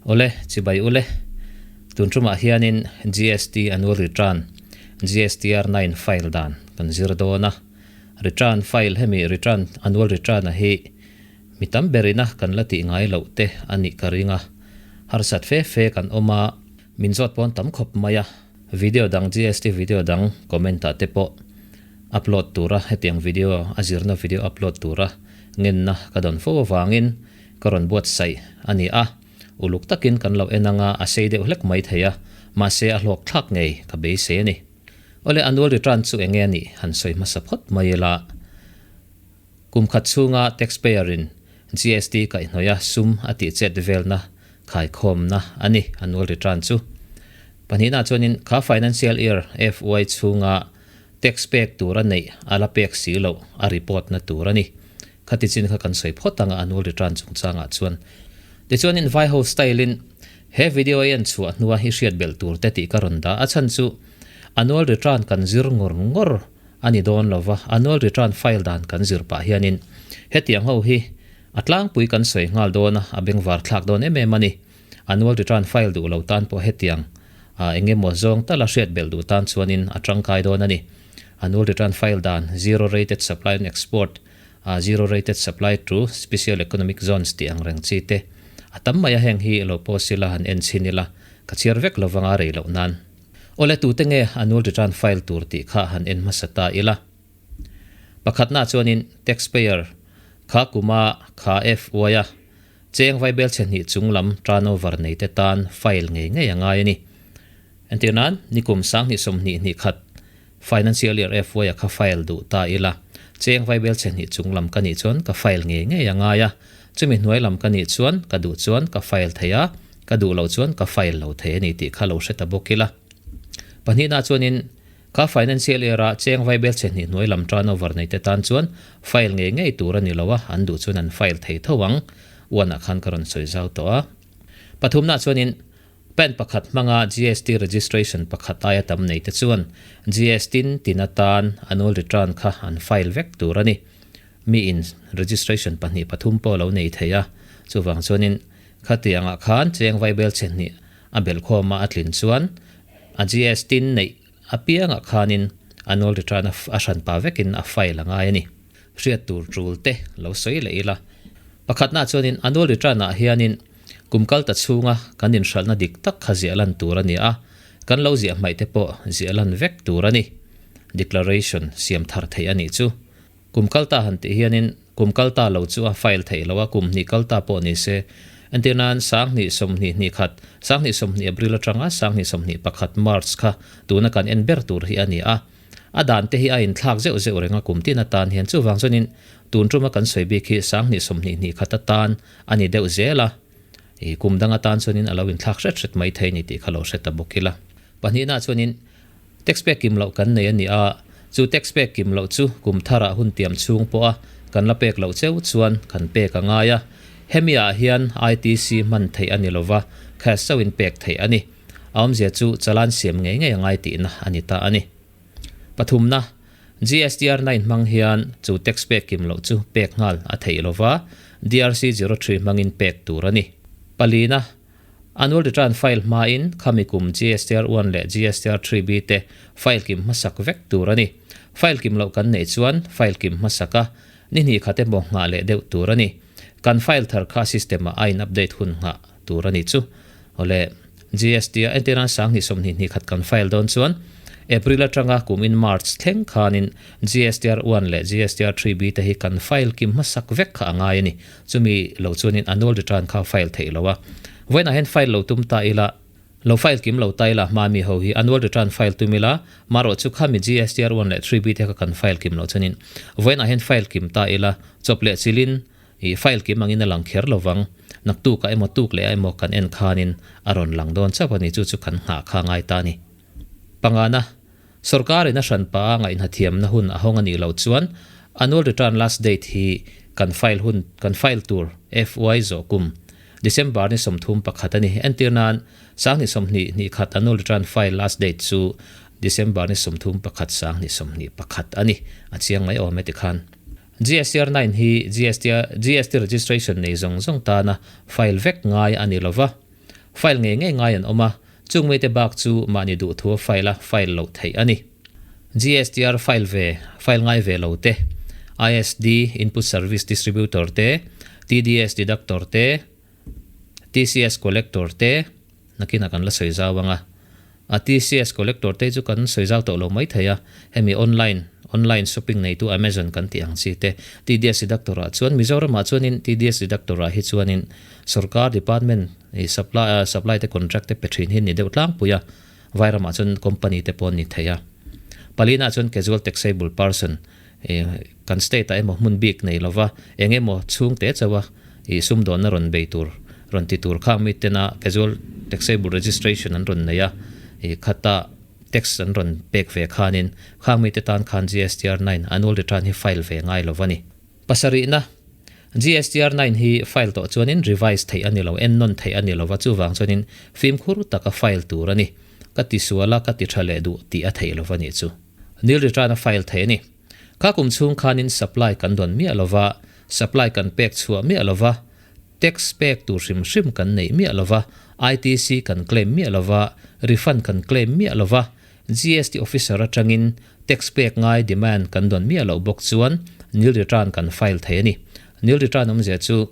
Awle, chibai ule. Tun tumah hianin GST annual return, GSTR-9 file dan kan zir dawn a. Return file hemi return annual return a hi mi tam berina kan la tih ngai loh te a nih ka ring a. Harsat fe fe kan awm a, min zawt pawn tam khawp mai a. Video dang GST video dang comment ah te pawh upload tura hetiang video a zirna video upload tura ngenna ka dawn fo avangin ka rawn buatsaih a ni a, uluk takin kan lo en anga a sei deuh hlek mai thei a, mahse a hlawk thlak ngei ka beisei a ni. Awle annual return chu enge a nih han sawi hmasa phawt mai ila. Kum khat chhunga taxpayer in GST kaihhnawih a sum a tih chet velna khaikhawmna a ni annual return chu. Pahnihna chuanin kha financial year, FY, chhunga tax pek tur a neih a la pek si loh a report na tur a ni. Khati chin kha kan sawi phawt anga annual return chungchangah chuan. Tichuanin Vaiho style in he video a en chhuah hnua hi hriat belh tur te tih ka rawn dah a chhan chu annual return kan zir ngawr ngawr a ni dawn lo va, annual return file dan kan zir pah hianin hetiang ho hi a tlangpui kan sawi nghal dawn a, a bengvar thlak dawn em em a ni. Annual return file duh lo tan pawh hetiang eng emaw zawng tala hriat belh duh tan chuanin a tangkai dawn a ni. Annual return file dan zero rated supply and export, zero rated supply to special economic zones tih ang reng chi te a tam mai a, heng hi lo post ila han en chhin ila ka chhiar vek lovang a rei loh nan. Awle tute nge annual return file tur tih kha han en hmasa ta ila. Pakhatna chuanin taxpayer kha kuma kha FY a cheng vaibel chhe hnih chung lam turnover nei te tan file ngei ngei a ngai a ni. Entir nan nikum sanghnih sawmhnih hnih khat financial year FY a kha file duh ta ila cheng vaibel chhe hnih chung lam ka nih chuan ka file ngei ngei a ngai a, chumi hnuai lam ka nih chuan ka duh chuan ka file thei a, Ka duh loh chuan ka file lo thei a ni tih kha lo hre ta bawk ila. Pahnihna chuanin kha financial year-a cheng vaibel chhe hnih hnuai lam turnover nei te tan chuan file ngei ngei tur a ni lo a, an duh chuan an file thei tho ang. Uanah khan ka rawn sawi zau tawh a. Pathumna chuanin PAN pakhat hmanga GST registration pakhat aia tam nei te chuan GST tin tin atan annual return kha an file vek tur a ni. Miin registration pahnih pathum pawh lo nei thei a, chuvang chuanin Khatiangah khan cheng vaibel chhe hnih a belhkhawma a tlin chuan a GST neih apiangah khanin annual return a hranpa vekin a file a ngai a ni. Hriat tur tul te lo sawi leh ila. Pakhatnaah chuanin annual return ah hianin kum kal ta chhunga kan inhralhna dik tak kha ziah lan tur a ni a, kan lo ziah hmaih te pawh ziah lan vek tur a ni. Declaration siam thar theih a nih chu. Kum kal ta han tih hianin kum kal ta lo chu a file theih lo a, kum hnih kal ta pawh ni se. Entir nan sanghnih sawmhnih hnih khat, sanghnih sawmhnih April atanga sanghnih sawmhnih pakhat March kha tuna kan en ber tur hi a ni a. A dan te hi a inthlak zeuh zeuh reng a kum tin atan hian chuvang chuanin tun tuma kan sawi bik hi sanghnih sawmhnih hnih khat atan a ni deuh zel a. I kum dang atan chuanin a lo inthlak hret hret mai thei a ni tih kha lo hre ta bawk ila. Pahnihna chuanin Tax pek kim loh kan nei a ni a, chu tax pek kim loh chu kum tharah hun tiam chhung pawha kan la pek loh cheu chuan kan pek a ngai a. Hemi ah hian ITC hman theih a ni lova, cash chauhin pek theih a ni. A awmzia chu chalan siam ngei ngei a ngai tihna a ni ta a ni. Pathumna, GSTR 9 hmang hian chu tax pek kim loh chu pek nghal a theih lova, DRC 03 hmangin pek tur a ni. Palina, Annual return file hmain khami kum GSTR 1 leh GSTR 3B te file kim hmasak vek tur a ni. File kim loh kan neih chuan file kim hmasak a, ni hnih khat emaw nghah leh deuh tur a ni. Kan file thar kha system ah a in update hun nghah tur a ni chu. Awle, GST a entirna sanghnih sawmhnih hnih khat kan file dawn chuan April atanga kum in March thleng khanin GSTR 1 leh GSTR 3B te hi kan file kim hmasak vek kha a ngai a ni. Chumi lo chuanin annual return kha file theih lo a. Vawiinah hian file lo tum ta ila, lo file kim lo ta ila hma mi ho hi annual return file tum ila, marawh chu khami GSTR 1 leh 3B te kha kan file kim loh chuanin vawiinah hian file kim ta ila, chawp leh chilin ih file kim angin a lang kher lo vang. Naktukah emaw tuk leh ah emaw kan en khanin a rawn lang dawn chauh a ni, chu chu kan nghah kha ngai ta a ni. Pangana, Sorkarin a hranpa a ngaihhnathiamna hun a hawng a nih loh chuan annual return last date hi kan file hun kan file tur FY zawh kum December ni 31 a ni. Entir nan sanghnih 20 hnih khat annual return file last date chu December ni 31 sanghnih 21 a ni. A chiang mai awm e tikhan. GSTR 9 hi GST GST registration nei zawng zawng tana file vek ngai a ni lova. File ngei ngei ngai an awm a, chung mite bak chu mahni duhthua file a file loh theih a ni. GSTR file ve, file ngai ve lo te, ISD, Input Service Distributor, te, TDS Deductor te, TCS Collector te, nakinah kan la sawi zau ang a. A TCS Collector te chu kan sawi zau tawh lo mai thei a, hemi online online shopping neitu Amazon kan tih ang chi te. TDS Deductor ah chuan Mizoramah chuanin TDS Deductor ah hi chuanin sorkar department ih supply supply te contract te pe thin hi ni deuh tlangpui a, vairamah chuan company te pawh an ni thei a. Palina ah chuan casual taxable person ih kan state ah emaw hmun bik nei lova eng emaw chhungte chauh a ih sumdawnna rawn bei tur rawn ti tur khang mi tena casual taxable registration an rawn nei a, ih khata tax an rawn pek ve khanin khang mite tan khan GSTR 9 annual return hi file ve ngai lo a ni. Pasarihna, GSTR 9 hi file tawh chuanin revise theih a ni lo, ennawn theih a ni lo va, chuvang chuanin fimkhur taka file tur a ni. Ka ti sual a, ka ti tha leh duh tih a theih lo va nih chu. Nil return a file theih a ni. Kha kum chhung khanin supply kan dawn miah lo va, supply kan pek chhuah miah lo va, tax pek tur hrim hrim kan neih miah lo va, ITC kan claim miah lo va, refund kan claim miah lo va, GST officer atangin tax pek ngai demand kan dawn miah loh bawk chuan nil return kan file thei a ni. Nil return awmzia chu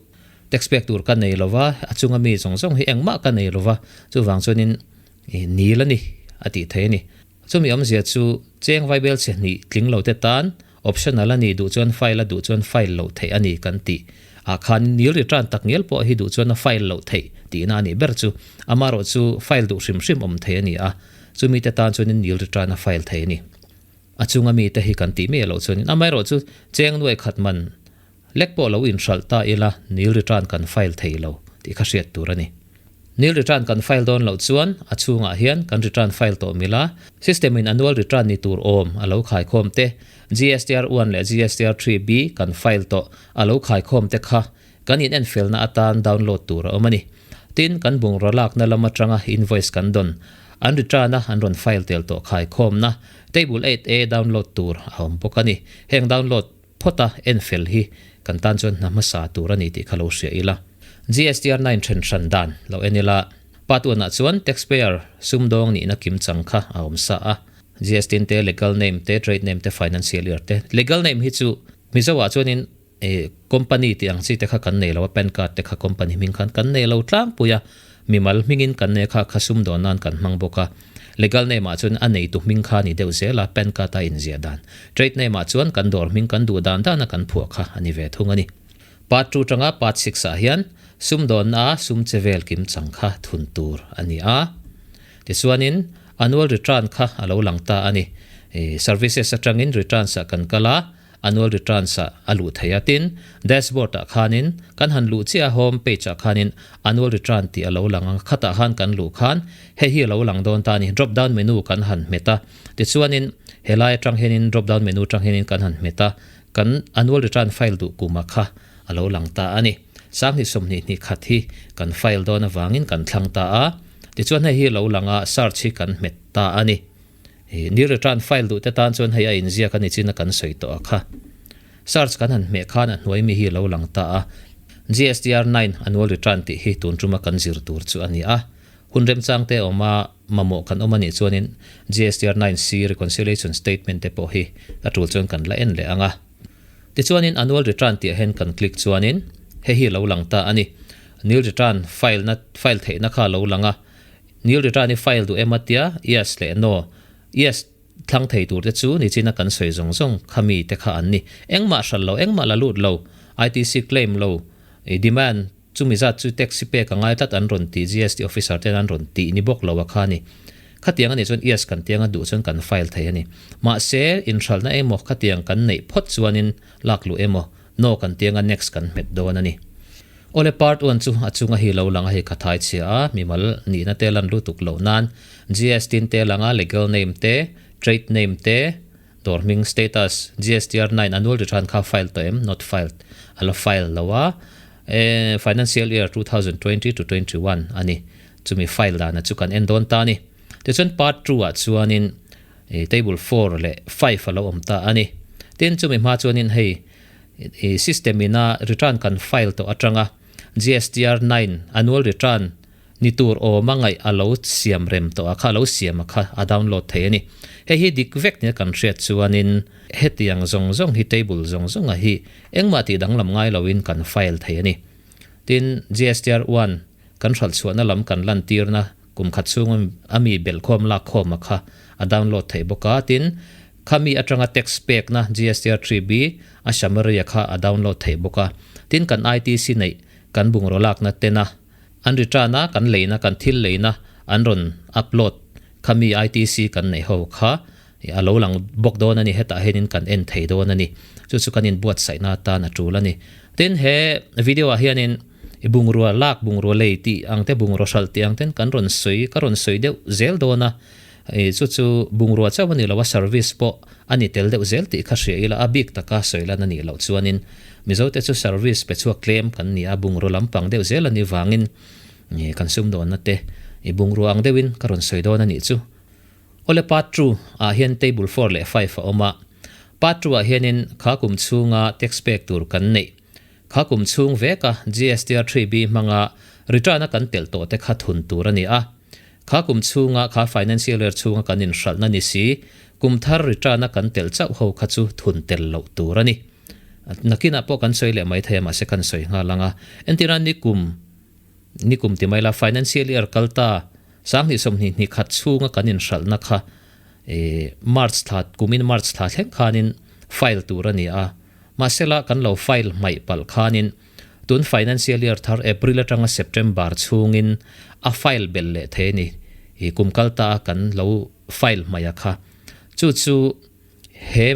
tax pek tur ka nei lo va, a chunga mi zawng zawng hi engmah ka nei lo va, chuvang chuanin nil a ni a tih thei a ni. Chumi awmzia chu cheng vaibel chhe hnih tling lo te tan optional a ni duh chuan file a duh chuan file loh theih a ni kan tih ah khan nil return tak ngial pawh hi duh chuan a file loh theih tihna a nih ber chu. Amaherawh chu file duh hrim hrim awm thei a ni a, chumi te tan chuanin nil return a file thei a ni. A chunga mi te hi kan tih miah loh chuanin amaherawh chu cheng nuai khat man Lek pawh lo inhralh ta ila nil return kan file thei lo tih kha hriat tur a ni. Nil return kan file dawn loh chuan a chhungah hian kan return file tawh mil a, system in annual return ni tur awm a lo khaikhawm te, GSTR 1 leh GSTR 3B kan file tawh a lo khaikhawm te kha kan in enfelna atan download tur a awm a ni. Tin, kan bungraw lakna lam atanga invoice kan dawn an return a an rawn file tel tawh khaikhawmna table 8A download tur a awm bawk a ni. Heng download Phawt a, enfel hi kan tan chuan hna hmasa tur a ni tih kha lo hria ila. GSTR 9 then hran dan lo en ila, Part 1 ah chuan taxpayer sumdawng nihna kim chang kha a awm sa a. GST te, legal name te, trade name te, financial year te. Legal name hi chu Mizo ah chuanin company tih ang chi te kha kan nei lo a, pan card te kha company hming khan kan nei lo tlangpui a, mimal hmingin kan nei kha kha sumdawn nan kan hmang bawk a. Legal name ah chuan a neitu hming kha a ni deuh zel a, pan card a inziah dan. Trade name ah chuan kan dawr hming kan duh dan dan a kan phuah kha a ni ve thung a ni. Part 2 tanga part 6 ah hian sumdawnna a sum che vel kim chang kha thun tur a ni a. Tichuanin annual return kha a lo lang ta a ni. Services atangin returns ah kan kal a, Annual returns ah a luh theih a, tin, dashboard ah khanin kan han luh chiah a, home page ah khanin annual return tih a lo lang ang, khatah khan kan luh khan hei hi a lo lang dawn ta a ni, drop down menu kan han hmet a, tichuanin helai atang hianin drop down menu atang hianin kan han hmet a, kan annual return file duh kuma kha a lo lang ta a ni. Sanghnih 20 hnih khat hi kan file dawn avangin kan thlang ta a, tichuan hei hi a lo lang a, search hi kan hmet ta a ni. Ih, nil return file duh te tan chuan hei a inziak a ni chin a kan sawi tawh a kha. Search kan han hmeh khan a hnuai mi hi a lo lang ta a. GSTR 9 annual return tih hi tun tuma kan zir tur chu a ni a. Hun remchang te awm a, mamawh kan awm a nih chuanin GSTR 9C reconciliation statement te pawh hi a tul chuan kan la en leh ang a. Tichuanin annual return tih ah hian kan click chuanin hei hi a lo lang ta a ni. Nil return file na file theihna kha a lo lang a. Nil return i file duh em a tia, yes leh no. Yes thlang thei tur te chu nichina kan sawi zawng zawng kha mi te kha an ni. Engmah hral lo, engmah la lut lo, ITC claim lo, i demand chumi zat chu tax i pek a ngai tlat an rawn ti, GST officer ten an rawn tih ni bawk lo a kha ni. Khatiang a nih chuan yes kan tianga duh chuan kan file thei a ni. Mahse, inhralhna emaw khatiang kan neih phawt chuanin lak luh emaw no kan tianga next kan hmet dawn a ni. Awle part 1 chu a chunga hi lo lang a hei kha thai chhia a, mimal nihna te lan lutuk loh nan GST te langa legal name te, trade name te, dawr hming status, GSTR 9 annual return kha file tawh em, not filed, a la file lo a, e financial year 2020 to 21 a ni, chumi file dana chu kan en dawn ta a ni. Tichuan part 2 ah chuanin table 4 leh 5 a lo awm ta a ni. Tin chumi hma chuanin hei I system ina return kan file tawh atanga GSTR 9 annual return Ni tur awma ngaih a lo siam rem tawh a kha, a lo siam a kha a download thei a ni. Hei hi dik vek nia kan hriat chuanin hetiang zawng zawng hi table zawng zawnga hi engmah tih danglam ngai loin kan file thei a ni. Tin, GSTR one kan hralh chhuahna lam kan lantirna kum khat chhung a mi belhkhawm lakkhawm a kha a download theih bawk a. Tin, khami atanga tax pekna GSTR 3B a summary a kha a download theih bawk a. Tin, kan ITC neih kan bungraw lakna tena An return a kan leina kan thil leina an rawn upload kha mi ITC kan neih ho kha a lo lang bawk dawn a ni, hetah hianin kan en thei dawn a ni. Chu chu kan inbuatsaihna atan a tul a ni. Tin, he video ah hianin i bungrua lak bungrua lei tih ang te bungrua hralh tih ang ten kan rawn sawi ka rawn sawi deuh zel dawn a, chu chu bungrua chauh a ni lo a service pawh a ni tel deuh zel tih kha hria ila a bik taka sawi lan a nih loh chuanin Mizote chu service pe chhuak tlem kan ni a, bungraw lampang deuh zel a nih vangin kan sumdawnna te i bungrua ang deuhin ka rawn sawi dawn a nih chu. Awle part two ah hian table four leh five a awm a, part two ah hianin kha kum chhunga tax pek tur kan neih, kha kum chhung veka GSTR 3B hmanga return a kan telh tawh te kha thun tur a ni a, kha kum chhunga kha financial year chhunga kan inhralhna ni si, kum thar return a kan telh chauh ho kha chu thun tel loh tur a ni. Nakinah pawh kan sawi leh mai thei a mahse kan sawi nghal ang a. Entirah nikum, nikum ti mai la financial year kal ta 2020 hnih khat chhunga kan inhralhna kha ih March thla, kumin March thla thleng khanin file tur a ni a. Mahse la kan lo file hmaih palh khanin tun financial year thar April atanga September chhungin a file belh leh thei a ni. Ih kum kal ta a kan lo file hmaih a kha. Chu chu. He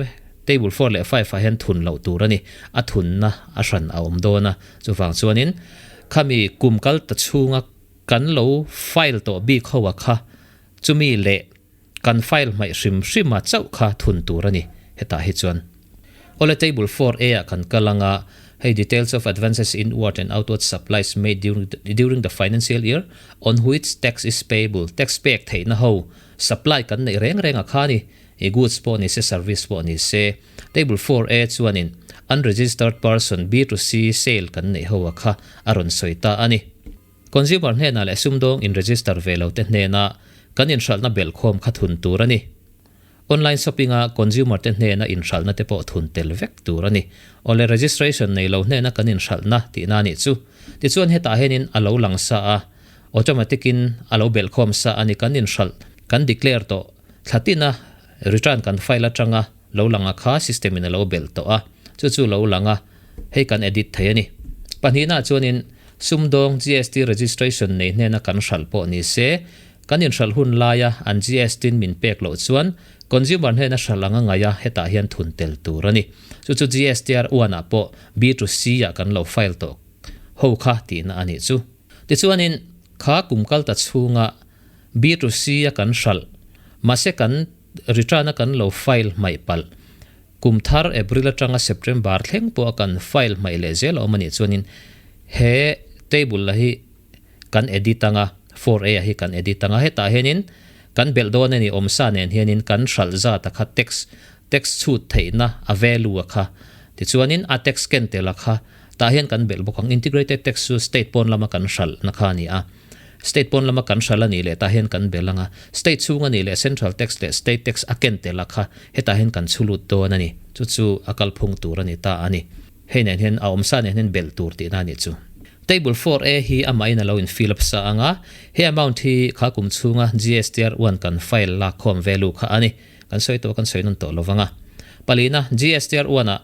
table four leh five ah hian thun loh tur a ni. A thunna a hran a awm dawn a. Chuvang chuanin khami kum kal ta chhunga kan lo file tawh bik ho a kha chumi leh kan file hmaih hrim hrim a chauh kha thun tur a ni hetah hi chuan. Awle table 4A ah kan kal anga hei details of advances inward and outward supplies made during during the financial year on which tax is payable tax pek theihna ho supply kan neih reng reng a kha a ni. I goods pawh ni se service pawh ni se table 4A chuanin unregistered person B to C sale kan neih ho a kha a rawn sawi ta a ni. Consumer hnenah leh sumdawng in register ve lo te hnena kan inhralhna belhkhawm kha thun tur a ni. Online shopping a consumer te hnena inhralhna te pawh thun tel vek tur a ni. Awle registration nei lo hnena kan inhralhna tihna a nih chu. Tichuan hetah hianin a lo lang sa a, automatic in a lo belhkhawm sa a ni kan inhralh kan declare tawh. Thlatina return kan file atanga lo lang a kha system in a lo belh tawh a, chu chu lo lang a, hei kan edit thei a ni. Pahnihna chuanin sumdawng GST registration nei hnena kan hralh pawh ni se, kan inhralh hun laia an GST in min pek loh chuan consumer hnena hralh anga ngaih a hetah hian thun tel tur a ni. Chu chu GSTR one ah pawh B to C ah kan lo file tawh ho kha tihna a nih chu. Tichuanin kha kum kal ta chhunga B to C a kan hralh, mahse kan return a kan lo file hmaih palh. Kum thar April atanga September thleng pawh a kan file hmaih leh zel a awm a nih chuanin he table la hi kan edit anga, 4A a hi kan edit anga, hetah hianin kan belh dawn a ni awmsa nen hianin kan hralh zat a kha tax, tax chhut theihna a value a kha tichuanin a tax ken tel a kha tah hian kan belh bawk ang. Integrated tax chu state pawn lama kan hralhna kha a ni a. State pawn lama kan hralh a nih leh tah hian kan bel ang a, state chhung a nih leh central tax leh state tax a ken tel a kha hetah hian kan chhu lut dawn a ni. Chu chu a kalphung tur a ni ta a ni. Hei nen hian a awmsa nen hian belh tur tihna a nih chu. Table 4A hi amahin a lo in fill up sa ang a, he amount hi kha kum chhunga GSTR 1 kan file lakkhawm value kha a ni. Kan sawi tawh kan sawi nawn tawh lo vang a. Palina, GSTR 1 ah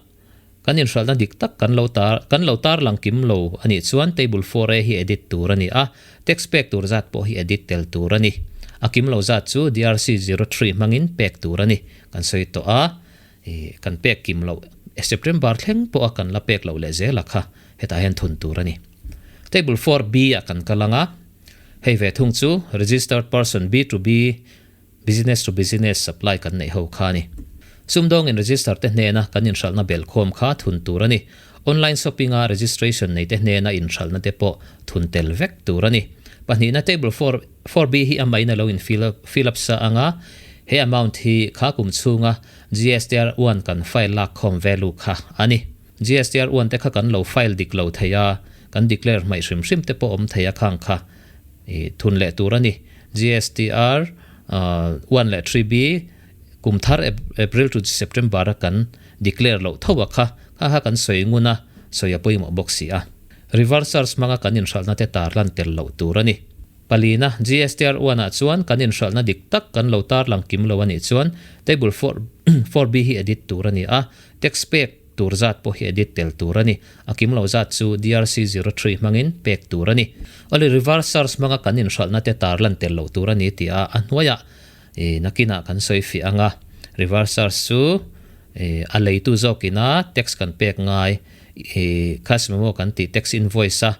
Kan inhralhna dik tak kan lo tar kan lo tarlang kim lo a nih chuan table 4A hi edit tur a ni a, text pek tur zat pawh hi edit tel tur a ni. A kim lo zat chu DRC 03 hmangin pek tur a ni. Kan sawi tawh a, ih kan pek kim loh September thleng pawha kan la pek loh leh zel a kha hetah hian thun tur a ni. Table 4B ah kan kal ang a, hei ve thung chu registered person B to B Business to business supply kan neih ho kha a ni. Sumdawng in register te hnena kan inhralhna belhkhawm kha thun tur a ni. Online shopping a registration nei te hnena inhralhna te pawh thun tel vek tur a ni. Pahnihna table 4, 4B hi amahin a lo in fill fill up sa anga he amount hi kha kum chhunga GSTR 1 kan file lakkhawm value kha a ni. GSTR 1 te kha kan lo file dik lo thei a, kan declare hmaih hrim hrim te pawh awm thei a khang kha. Thun leh tur a ni. GSTR 1 leh 3B kum thar April to September a kan declare loh tho a kha, kha kha kan sawi ngun a, sawi a pawimawh bawk si a. Reverse charge hmanga kan inhralhna te tarlan tel loh tur a ni. Palina, GSTR 1 ah chuan kan inhralhna dik tak kan lo tarlang kim lo a nih chuan Table 4 B hi edit tur a ni a, tax pek Tur zat pawh hi edit tel tur a ni. A kim lo zat chu DRC03 hmangin pek tur a ni. Awle reverse search hmanga kan inhralhna te tarlan tel loh tur a ni tih a a hnuaiah nakinah kan sawi fiah ang a. Reverse search chu a leitu zawkina tax kan pek ngai cash memo kan tih tax invoice a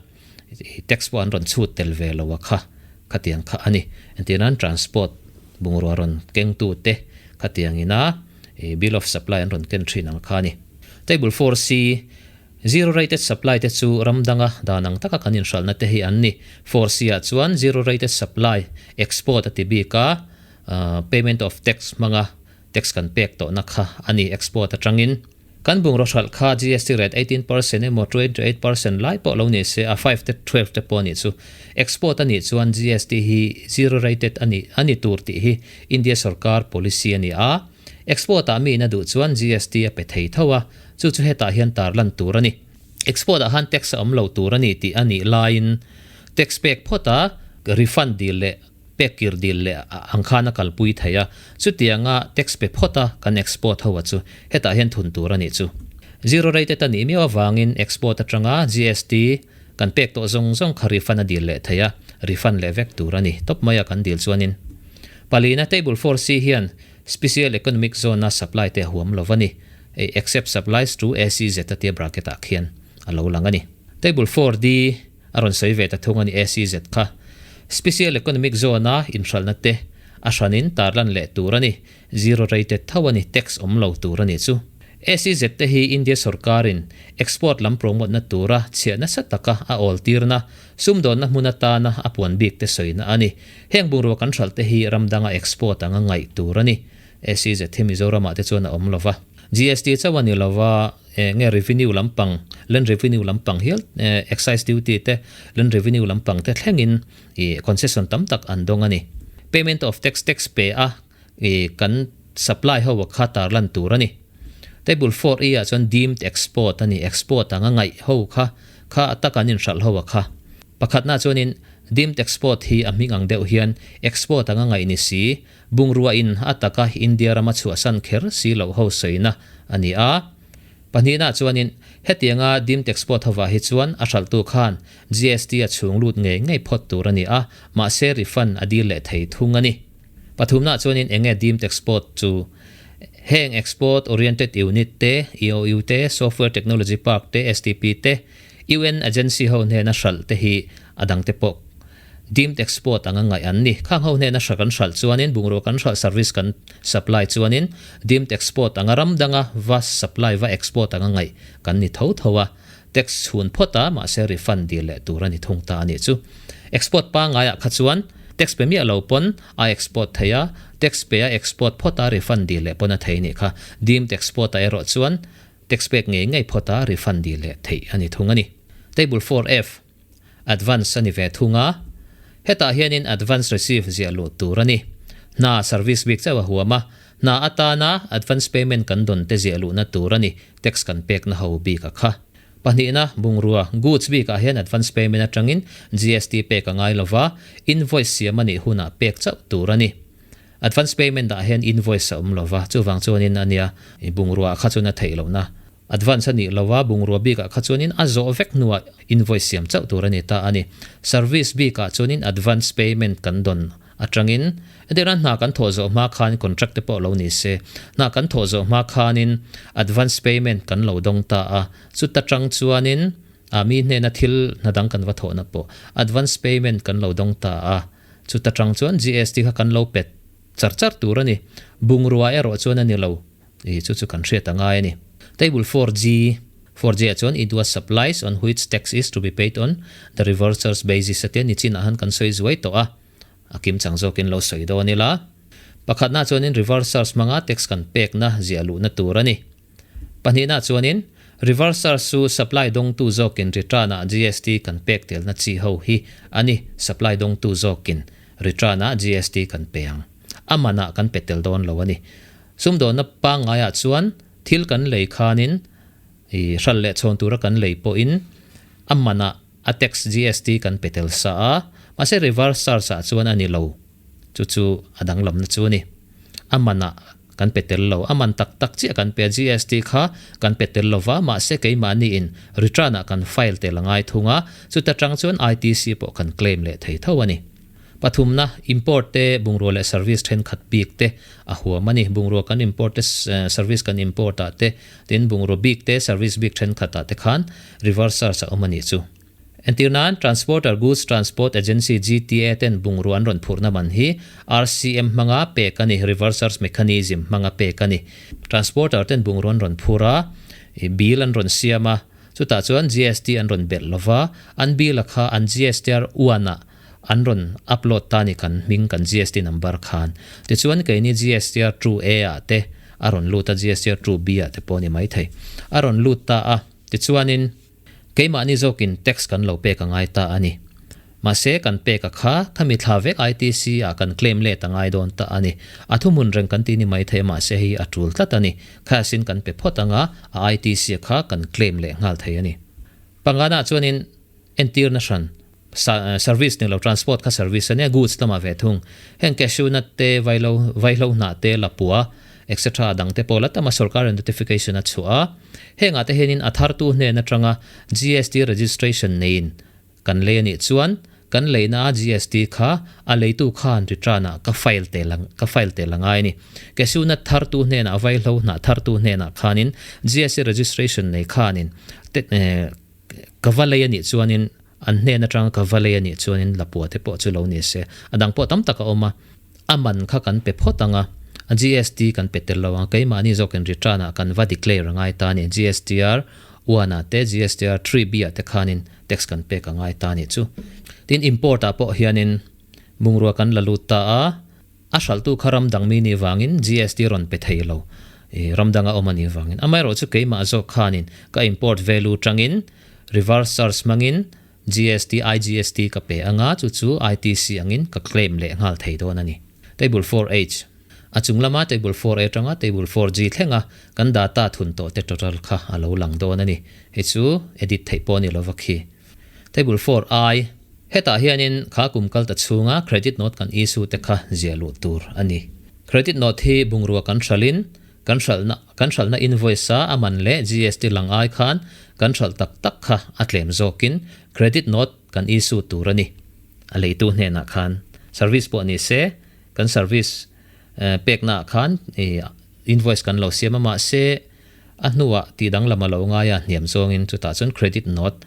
tax pawh an rawn chhut tel ve lo a kha khatiang kha a ni. Entirnan transport bungrua rawn kengtu te khatiang ina Bill of Supply an rawn ken thin ang kha a ni. Table 4C, Zero rated supply te chu ram danga dan ang taka kan inhralhna te hi an ni. 4C ah chuan zero rated supply export a ti bik a, payment of tax hmanga tax kan pek tawhna kha a ni export atangin. Kan bungraw hralh kha GST rate 18% emaw 28% lai pawh lo ni se, a 5 te 12 te pawh a nih chu. Export a nih chuan GST hi zero rated a ni a ni tur tih hi India sorkar policy a ni a. Export ah mi in a duh chuan GST a pe thei tho a, chu chu hetah hian tarlan tur a ni. Export ah han tax a awm lo tur a ni tih a nih laiin tax pek phawt a refund dil leh pek kir dil leh ang khan a kalpui thei a, chutianga tax pe phawt a kan export ho a chu hetah hian thun tur a nih chu. Zero rated a nih miau avangin export atanga GST kan pek tawh zawng zawng kha refund a dil leh thei a, refund leh vek tur a ni tawp mai a kan dil chuanin. Palina Table 4C hian Special Economic Zone a supply te a huam lo va ni, except supplies to SEZ a tia bracket ah khian a lo lang a ni. Table 4D A rawn sawi ve ta thung a ni SEZ kha. Special Economic Zone a inhralhna te a hranin tarlan leh tur a ni. Zero rated tho a ni, tax awm lo tur a ni chu. SEZ te hi India sorkarin export lam promote na tura chhiah nasa taka a awl tirna, sumdawnna hmun atana a puan bik te sawina a ni. Heng bungrua kan hralh te hi ram danga export anga ngaih tur a ni. SEZ hi Mizoramah te chuan a awm lo va. GST chauh a ni lo va. Nge revenue lampang, land revenue lampang hial excise duty te, land revenue lampang te thlengin ih concession tam tak an dawng a ni. Payment of tax, tax pe a ih kan supply ho a kha tarlan tur a ni. Table 4 E ah chuan deemed export a ni, export anga ngaih ho kha kha a tak an inhralh ho a kha. Pakhatna chuanin deemed export hi a hming ang deuh hian export anga ngaih ni si, Bungrua in a taka India rama chhuahsan kher si loh ho sawina a ni a. Pahnihna chuanin hetianga deemed export hovah hi chuan a hralhtu khan GST a chhung lut ngei ngei phawt tur a ni a, mahse refund a dil leh thei thung a ni. Pathumna chuanin enge deemed export chu? Heng Export Oriented Unit te, EOU te, Software Technology Park te, STP te, UN agency ho hnena hralh te hi a dangte pawh Deemed export anga ngaih an ni. Khang ho hnena hra kan hralh chuanin, bungrua kan hralh service kan supply chuanin deemed export anga ram danga va supply va export anga ngaih kan ni tho tho a. Tax chhun phawt a, mahse refund dil leh tur a ni thung ta a nih chu. Export pangaiah kha chuan tax pe miah lo pawn a export thei a, tax pe a export phawt a refund dil leh pawn a thei nih kha. Deemed export ah erawh chuan tax pek ngei ngei phawt a refund dil leh theih a ni thung a ni. Table 4F. Advance a ni ve thung a, hetah hianin advance receive ziah luh tur a ni. Hna service bik chauh a huam a, hna atana advance payment kan dawn te ziah luhna tur a ni, tax kan pekna ho bik a kha. Pahnihna, bungrua, goods, bikah hian advance payment atangin GST pek a ngai lova, invoice siam a nih hunah pek chauh tur a ni. Advance payment ah hian invoice a awm lova, chuvang chuanin a nia bungrua kha chuan a theih lohna. Advance a nih lo a, bungrua bikah kha chuanin a zawh vek hnuah invoice siam chauh tur a ni ta a ni. Service bikah chuanin advance payment kan dawn atangin entirna hna kan thawh zawh hma khan contract te pawh lo ni se, hna kan thawh zawh hma khanin advance payment kan lo dawng ta a, chuta tang chuanin a mi hnena thil hna dang kan va thawhna pawh advance payment kan lo dawng ta a, chuta tang chuan GST kha kan lo pet char char tur a ni. Bungrua erawh chuan a ni lo. I chu chu kan hriat a ngai a ni. Table 4G, 4G ah chuan it was supplies on which tax is to be paid on the reverse charge basis a tia nichinah han kan sawi zuai tawh a, a kim chang zawkin lo sawi dawn ila. Pakhatna chuanin reverse charge hmanga tax kan pekna ziah luhna tur a ni. Pahnihna chuanin. Reverse charge chu supply dawngtu zawkin return-ah GST kan pek telna chi ho hi a ni. Supply dawngtu zawkin return-ah GST kan pe ang. A manah kan pe tel dawn lo a ni. Sumdawnna pangngaiah chuan thil kan lei khanin i hral leh chhawn tura kan lei pawhin a manah a tax GST kan pe tel sa a, mahse reverse charge ah chuan a ni lo. Chu chu a danglamna chu a ni. A manah kan pe tel lo. A man tak tak chiah kan pe a, GST kha kan pe tel lo va, mahse keimahniin return ah kan file tel a ngai thung a, chuta tang chuan ITC pawh kan claim leh thei tho a ni. Pathumna, import te, bungrua leh service thenkhat bik te a huam a ni. Bungrua kan import te, service kan import ah te, tin bungrua bik te, service bik thenkhat ah te khan reverse charge a awm a nih chu. Entir nan, Transporter Goods Transport Agency, GTA, ten bungrua an rawn phurhna man hi RCM hmanga pek a ni, reverse charge mechanism hmanga pek a ni. Transporter ten bungrua an rawn phur a, bill an rawn siam a, chutah chuan GST an rawn belh lo va, an bill a kha an GSTR uanah an rawn upload ta ni kan hming kan GST number khan. Tichuan keini GSTR two A ah te a rawn lut a, GSTR two B ah te pawh a ni maithei. A rawn lut ta a, tichuanin keimahni zawkin tax kan lo pek a ngai ta a ni. Mahse kan pek a kha, khami thla vek ITC ah kan claim let a ngai dawn ta a ni. A thuhmun reng kan ti ni maithei a mahse hei a tul tlat a ni. Cash in kan pe phawt anga a ITC a kha kan claim leh nghal thei a ni. Pangana chuanin entirna hran. Service ni lo transport kha service a nia goods lamah ve thung. Heng cashew nut te, vaihlo vaihlo hnah te, lapua etc dang te pawh la tam a sorkar in notification a chhuah a. Hengah te hianin a thartu hnen atanga GST registration neiin kan lei a nih chuan kan leina a GST kha a leitu khan return ah ka file tel ang ka file tel a ngai a ni. Cashew nut thartu hnenah vaihlo hnah thartu hnenah khanin GST registration nei khanin te Ka va lei a nih chuanin an hnen atanga ka va lei a nih chuanin lapua te pawh chu lo ni se. A dang pawh tam tak a awm a, a man kha kan pe phawt ang a, GST kan pe tel lo ang, keimahni zawkin return ah kan va declare a ngai ta a ni, GSTR one ah te GSTR 3B ah te khanin tax kan pek a ngai ta a nih chu. Tin import ah pawh hianin bungrua kan la lut ta a, A hralhtu kha ram dang mi nih vangin GST rawn pe thei lo. I ram danga awm a nih vangin. Amaherawhchu keimah zawk khanin ka import value tangin reverse charge hmangin GST, IGST ka pe anga chu chu ITC angin ka claim leh nghal thei dawn a ni. Table 4H. A chung lama Table 4A atanga Table 4G thlenga kan data thun tawh te total kha a lo lang dawn a ni. Hei chu edit theih pawh a ni lova khi. Table 4 I, Hetah hianin kha kum kal ta chhunga credit note kan issue te kha ziah luh tur a ni. Credit note hi bungrua kan hralhin kan hralhna kan hralhna invoice a a man leh GST lang ai khan kan hralh tak tak kha a tlem zawkin credit note kan issue tur a ni. A leitu hnenah khan service pawh ni se kan service pekna ah khan invoice kan lo siam a mahse A hnuah tih danglam a lo ngai a, hniam zawngin chutah chuan credit note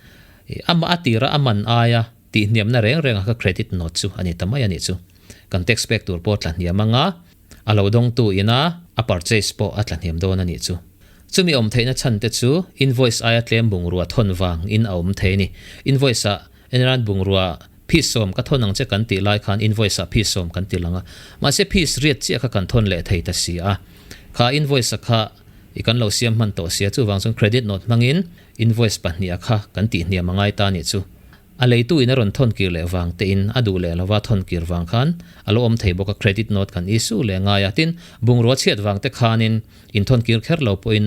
amah a tira a man aia tih hniamna reng reng a kha credit note chu a ni ta mai a nih chu. Kan tax pek tur pawh tla hniam anga a lo dawngtu ina a purchase pawh a tla hniam dawn a nih chu. Chumi awm theihna chhan te chu invoice aia tlem bungrua thawn vang in a awm thei a ni. Invoice ah enran bungrua piece sawm ka thawn ang che kan tih lai khan invoice ah piece sawm kan ti lang a, mahse piece riat chiah kha kan thawn leh thei ta si a. Kha invoice a kha i kan lo siam hman tawh sia, chuvang chuan credit note hmangin invoice pahniha kha kan tih hniam a ngai ta nih chu. A leitu in a rawn thawn kir leh vang te in a duh leh lova thawn kir vang khan a lo awm thei bawk a, credit note kan issue leh ngai a, tin bungrua chhiat vang te khanin in thawn kir kher lo pawhin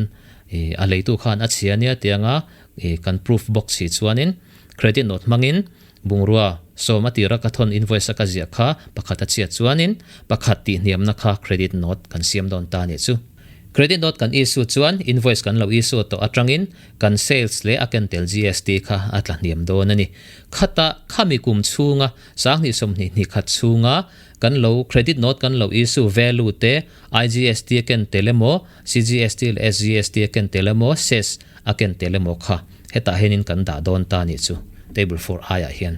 i a leitu khan a chhia nia tianga i kan proof bawk si chuanin credit note hmangin Bungrua, sawm a tira ka thawn invoice a ka ziah kha pakhat a chhiat chuanin pakhat tih hniamna kha credit note kan siam dawn ta nih chu. Credit note kan issue chuan invoice kan lo issue tawh atangin kan sales leh a ken tel GST kha a tla hniam dawn a ni. Khata khami kum chhunga sanghnih sawmhnih hnih khat chhunga kan lo credit note kan lo issue value te IGST a ken tel emaw CGST leh SGST a ken tel emaw cess a ken tel emaw kha Hetah hianin kan dah dawn ta nih chu table for aiah hian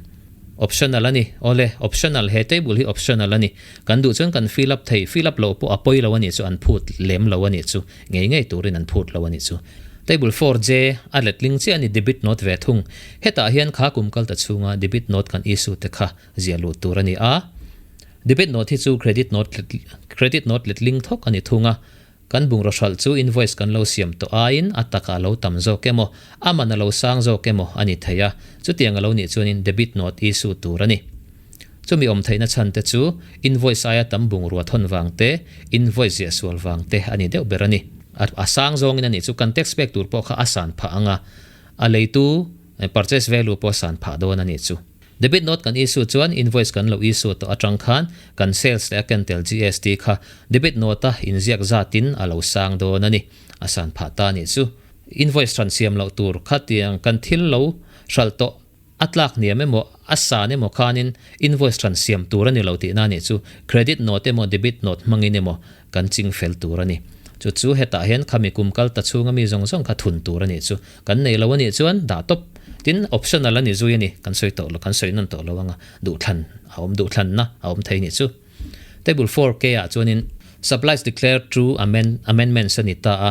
optional a ni. Awle, optional, he table hi optional a ni. Kan duh chuan kan fill up thei, fill up loh pawh a pawi lo a nih chu, an phut lem lo a nih chu, ngei ngei turin an phut lo a nih chu. Table for J a letling chiah a ni debit note ve thung. Hetah hian kha kum kal ta chhunga debit note kan issue te kha ziah luh tur a ni a. Debit note hi chu credit note credit note letling thawk a ni thung a. Kan bungraw hralh chu invoice kan lo siam tawh aiin a takah a lo tam zawk emaw, a man a lo sang zawk emaw a ni thei a, chutiang a lo nih chuanin debit note issue tur a ni. Chumi awm theihna chhan te chu invoice aia tam bungrua thawn vang te, invoice ziah sual vang te a ni deuh ber a ni. A sang zawngin a nih chu kan tax pek tur pawh kha a san phah ang a, a leitu purchase value pawh a san phah dawn a nih chu. Debit note kan issue chuan invoice kan lo issue tawh atang khan kan sales leh a ken tel GST kha debit note a inziak zatin a lo sang dawn a ni. A san phah ta a nih chu. Invoice hran siam loh tur khatiang kan thil lo hralh tawh a tlak hniam emaw a san emaw khanin invoice hran siam tur a ni lo tihna a nih chu. Credit note emaw debit note hmangin emaw kan ching fel tur a ni. Chu chu hetah hian khami kum kal ta chhunga mi zawng zawng kha thun tur a nih chu. Kan nei lo a nih chuan dah tawp. Tin, optional a ni zui a ni. Kan sawi tawh lo, kan sawi nawn tawh lo anga duhthlan a awm, duhthlanna a awm thei a nih chu. Table 4K ah chuanin Supplies declared through amendments a ni ta a.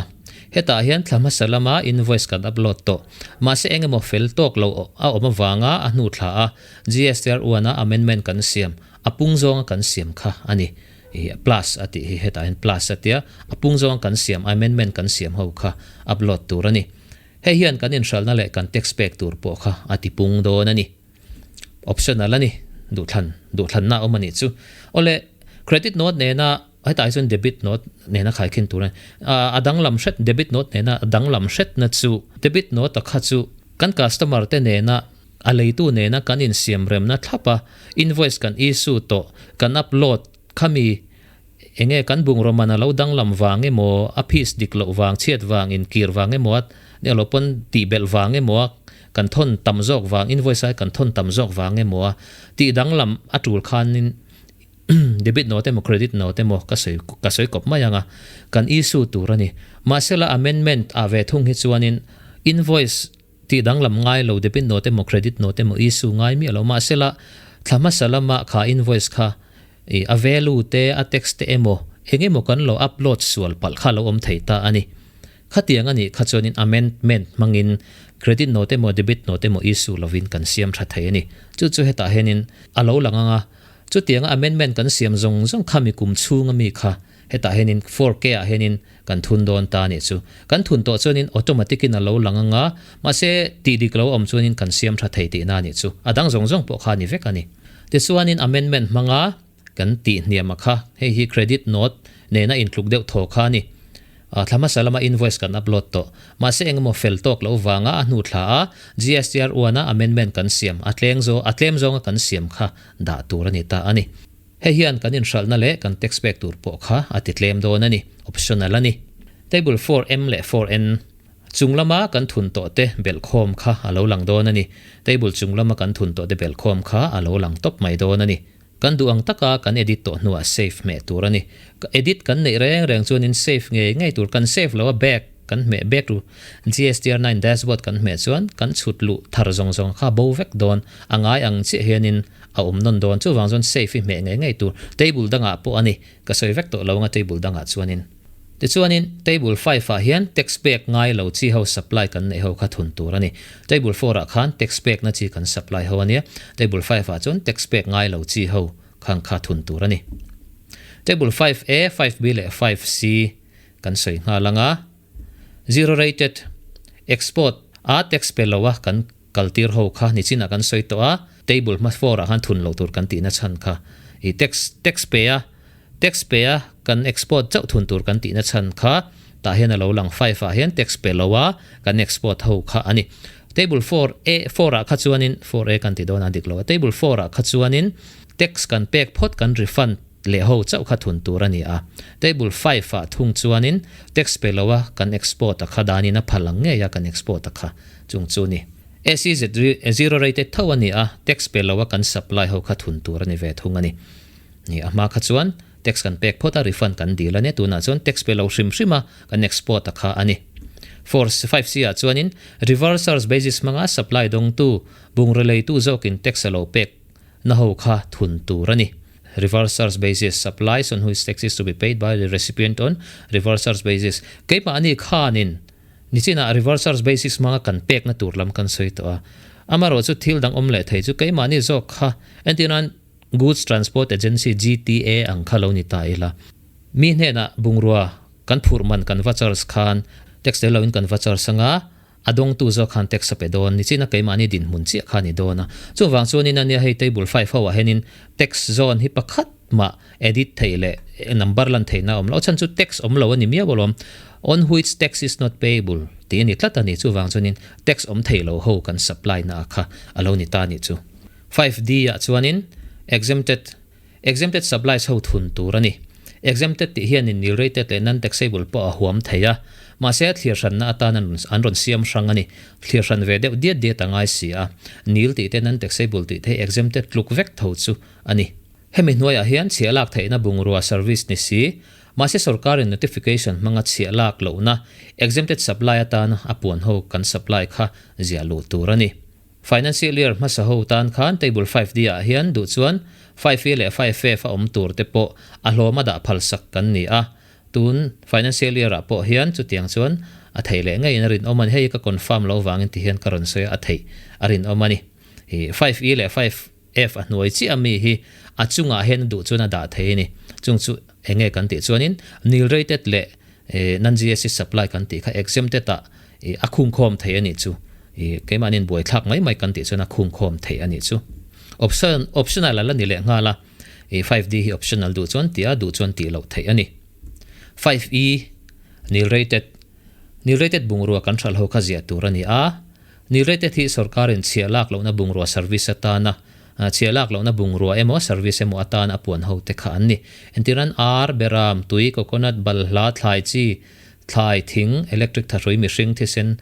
Hetah hian thla hmasa lama invoice kan upload tawh. Mahse eng emaw fel tawk lo a awm avanga a hnu thla a GSTR uana amendment kan siam, a pung zawnga kan siam kha a ni. Ih plus a tih hi hetah hian plus a tia, a pung zawng kan siam amendment kan siam ho kha upload tur a ni. Hei hian kan inhralhna leh kan tax pek tur pawh kha a ti pung dawn a ni. Optional a ni, duhthlan, duhthlanna a awm a nih chu. Awle, credit note nena hetah hi chuan debit note nena khaikhin tur a ni. A danglam hret, debit note nena a danglam hretna chu debit note a kha chu kan customer te nena A leitu nena kan insiamremna thlap a, invoice kan issue tawh, kan upload khami enge kan bungraw man a lo danglam vang emaw, a piece dik loh vang, chhiat vang, inkir vang emaw a nia lo pawn tihbelh vang emaw a kan thawn tam zawk vang, invoice ai kan thawn tam zawk vang emaw a tih danglam a tul khanin debit note emaw credit note emaw ka sawi ka sawi kawp mai ang a, kan issue tur a ni. Mahsela amendment ah ve thung hi chuanin invoice Tih danglam ngai lo debit note emaw credit note emaw issue ngai miah lo mahsela thla hmasa lama kha invoice kha ih a value te a text te emaw eng emaw kan lo upload sual palh kha lo awm thei ta a ni. Khatiang a nih kha chuanin amendment hmangin credit note emaw debit note emaw issue lovin kan siam tha thei a ni. Chu chu hetah hianin a lo lang ang a, chutianga amendment kan siam zawng zawng kha mi kum chhunga mi kha Hetah hianin 4K ah hianin kan thun dawn ta a nih chu. Kan thun tawh chuanin automatic in a lo lang anga, mahse tih dik lo awm chuanin kan siam tha thei tihna a nih chu. A dang zawng zawng pawh kha a ni vek a ni. Tichuanin amendment hmanga kan tih hniam a kha, hei hi credit note nena intluk deuh thaw kha a ni. Thla hmasa lama invoice kan upload tawh. Mahse engemaw fel tawk loh vanga a hnu thla a GSTR uana amendment kan siam a tleng zaw a tlem zawnga kan siam kha dah tur a ni ta a ni. Hei hian kan inhralhna leh kan tax pek tur pawh kha a ti tlem dawn a ni, optional a ni. Table 4M leh 4N chung lama kan thun tawh te belhkhawm kha a lo lang dawn a ni. Table chung lama kan thun tawh te belhkhawm kha a lo lang tawp mai dawn a ni. Kan duh ang taka kan edit tawh hnuah save hmeh tur a ni. Edit kan neih reng reng chuanin save ngei ngei tur kan save lo a back kan hmeh back ru GSTR 9 dashboard kan hmeh chuan kan chhut luh thar zawng zawng kha bo vek dawn a ngai ang chiah hianin a awm nawn dawn. Chuvang chuan safe hi hmeh ngei ngei tur table dangah pawh a ni. Ka sawi vek tawh lo anga table dangah chuanin. Tichuanin table five ah hian tax pek ngai lo chi ho supply kan neih ho kha thun tur a ni. Table four ah khan tax pekna chi kan supply ho a nia. Table five ah chuan tax pek ngai lo chi ho khang kha thun tur a ni. Table 5A, 5B leh 5C kan sawi nghal anga zero rated export a tax pe lo a kan kaltir ho kha nichinah kan sawi tawh a, table hma four ah khan thun loh tur kan tihna chhan kha i tax tax pe a tax pe a kan export chauh thun tur kan tihna chhan kha tah hian a lo lang five ah hian tax pe lo a kan export ho kha a ni. Table 4 A four ah kha chuanin four A kan ti dawn a dik lo a table four ah kha chuanin tax kan pek phawt kan refund leh ho chauh kha thun tur a ni a. Table five ah thung chuanin tax pe lo a kan export a kha danin a phal ang ngei a kan export a kha chung chu ni. SEZ zero rated tho a ni a, tax pe lo a kan supply ho kha thun tur a ni ve thung a ni. Ni a hma kha chuan tax kan pek phawt a refund kan dil a nia tunah chuan tax pe lo hrim hrim a kan export a kha a ni. Four five C ah chuanin reverse charge basis hmanga supply dawngtu bungraw leitu zawkin tax a lo pek na ho kha thun tur a ni. Reverse charge basis, supplies on which tax is to be paid by the recipient on reverse charge basis. Keimahni khanin nichinah reverse charge basis hmanga kan pekna tur lam kan sawi tawh a. Amaherawh chu thil dang awm leh thei chu keimahni zawk kha entirnan Goods Transport Agency, GTA, ang kha lo ni ta ila. Mi hnenah bungrua. Kan phurh man kan va charge khan tax tel loin kan va charge anga a dawngtu zawk khan tax a pe dawn ni chin a keimahni dinhmun chiah kha a ni dawn a. Chuvang chuanin ania hei table five ho ah hianin tax zawn hi pakhat mah edit theih leh number lan theihna a awm lo. A chhan chu tax awm lo a ni miau alawm. On which tax is not payable tih a ni tlat a ni. Chuvang chuanin tax awm thei lo ho kan supply na ah kha a lo ni ta a nih chu. 5D ah chuanin exempted Exempted supplies ho thun tur a ni. Exempted tih hianin nil rated leh non-taxable pawh a huam thei a, mahse a thlir hranna atan an rawn siam hrang a ni. Thlir hran ve deuh diat diat a ngai si a, nil tih te non-taxable tih te hi exempted tluk vek tho chu a ni. Hemi hnuaiah hian chhiah lak theihna bungrua service ni si, mahse sorkarin notification hmanga chhiah lak lohna exempted supply atana a puan ho kan supply kha ziah luh tur a ni. Financial year hmasa ho tan khan table 5D ah hian duh chuan 5E leh 5F a awm tur te pawh a hlawm a dah phal sak kan ni a, tun financial year ah pawh hian chutiang chuan a theih leh ngeiin a rinawm a ni. Hei ka confirm lo vangin ti hian ka rawn sawi a, a theih a rinawm a ni. 5E leh 5F a hnuai chiah ami hi a chungah hian duh chuan a dah thei a ni. Chung chu enge kan tih chuanin nil rated leh non-GST supply kan tih kha exempted ah a khungkhawm thei a nih chu. Keimahniin buaithlak mai mai kan tih chuan a khungkhawm thei a nih chu. Option, optional a la ni leh nghal a, 5D hi optional duh chuan tih a, duh chuan tih loh theih a ni. 5E, nil rated, nil rated bungrua kan hralh ho kha ziah tur a ni a, nil rated hi sorkarin chhiah lak lohna bungrua service atana chhiah lak lohna bungrua emaw service emaw atana a puan ho te kha an ni. Entirnan ar, beram, tui, coconut, balhla, thlai chi, Thlai, thing, electric thahrui, mihring, thisen,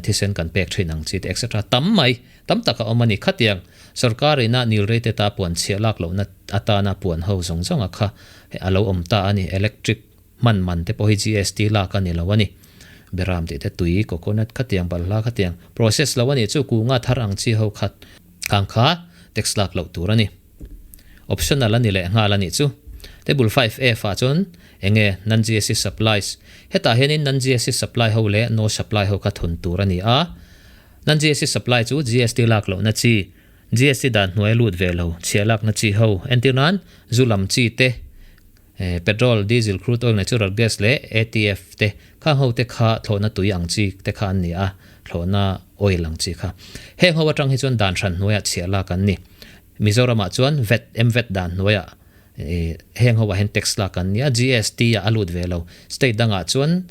thisen kan pek thin ang chi te etc. Tam mai, tam tak a awm a ni. Khatiang sorkar ina nil rate ta puan chhiah lak lohna atana puan ho zawng zawng a kha a lo awm ta a ni. Electric hman man te pawh hi GST lak a ni lo a ni. Beram tih te tui, coconut khatiang, balhla khatiang process lo a nih chu kunga thar ang chi ho khat ang kha tax lak loh tur a ni. Optional a ni leh nghal a nih chu. Table 5F ah chuan enge non-GST supplies. Hetah hianin non-GST supply ho leh no supply ho kha thun tur a ni a. Non-GST supply chu GST lak lohna chi, GST dan hnuai lut ve lo, chhiah lakna chi ho, entir nan zu lam chi te, Petrol, diesel, crude oil, natural gas leh ATF te khang ho te kha thlawhna tui ang chi te kha an ni a, thlawhna oil ang chi kha. Heng ho atang hi chuan dan hran hnuaiah chhiah lak an ni. Mizoramah chuan vat, MVAT dan hnuaiah heng ho ah hian tax lak an ni a, GST ah a lut ve lo. State dangah chuan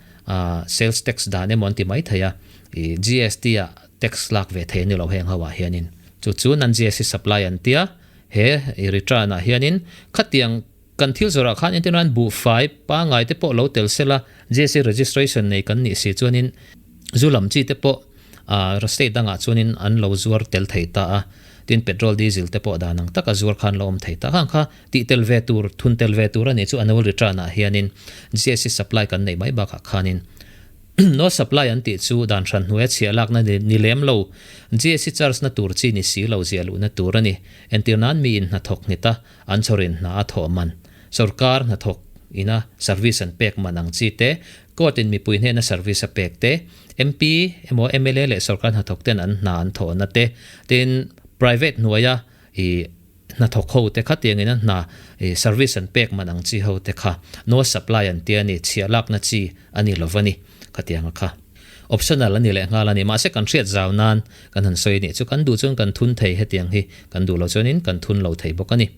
sales tax dan emaw an ti mai thei a, GST ah tax lak ve thei a ni lo heng ho ah hianin. Chu chu non-GST supply an tia, he return ah hianin khatiang Kan thil zawrah khan entirnan buhfai pangai te pawh lo tel sela, GST registration nei kan nih si chuanin zu lam chi te pawh state dangah chuanin an lo zuar tel thei ta a, tin petrol diesel te pawh dan ang taka zuar khan lo awm thei ta. Khang kha tih tel ve tur, thun tel ve tur a nih chu annual return ah hianin GST supply kan neih mai bakah khanin no supply an tih chu dan hran hnuaia chhiah lakna ni lem lo, GST charge na tur chi ni si lo ziah luhna tur a ni. Entirnan miin hnathawk nghet a, An chhawrin hna a thawh man, sorkar hnathawk ina service an pek man ang chi te, court in mipui hnena service a pek te, MP emaw mla leh sorkar hnathawk ten an hna an thawhna te, tin private hnuaia i hnathawk ho te kha tiangin an hna i service an pek man ang chi ho te kha no supply an tia ni, chhiah lakna chi a ni lo va ni khatianga kha. Optional a ni leh nghal a ni. Mahse kan hriat zau nan kan han sawi anih chu kan duh chuan kan thun thei hetiang hi kan duh lo chuanin kan thun lo thei bawk a ni.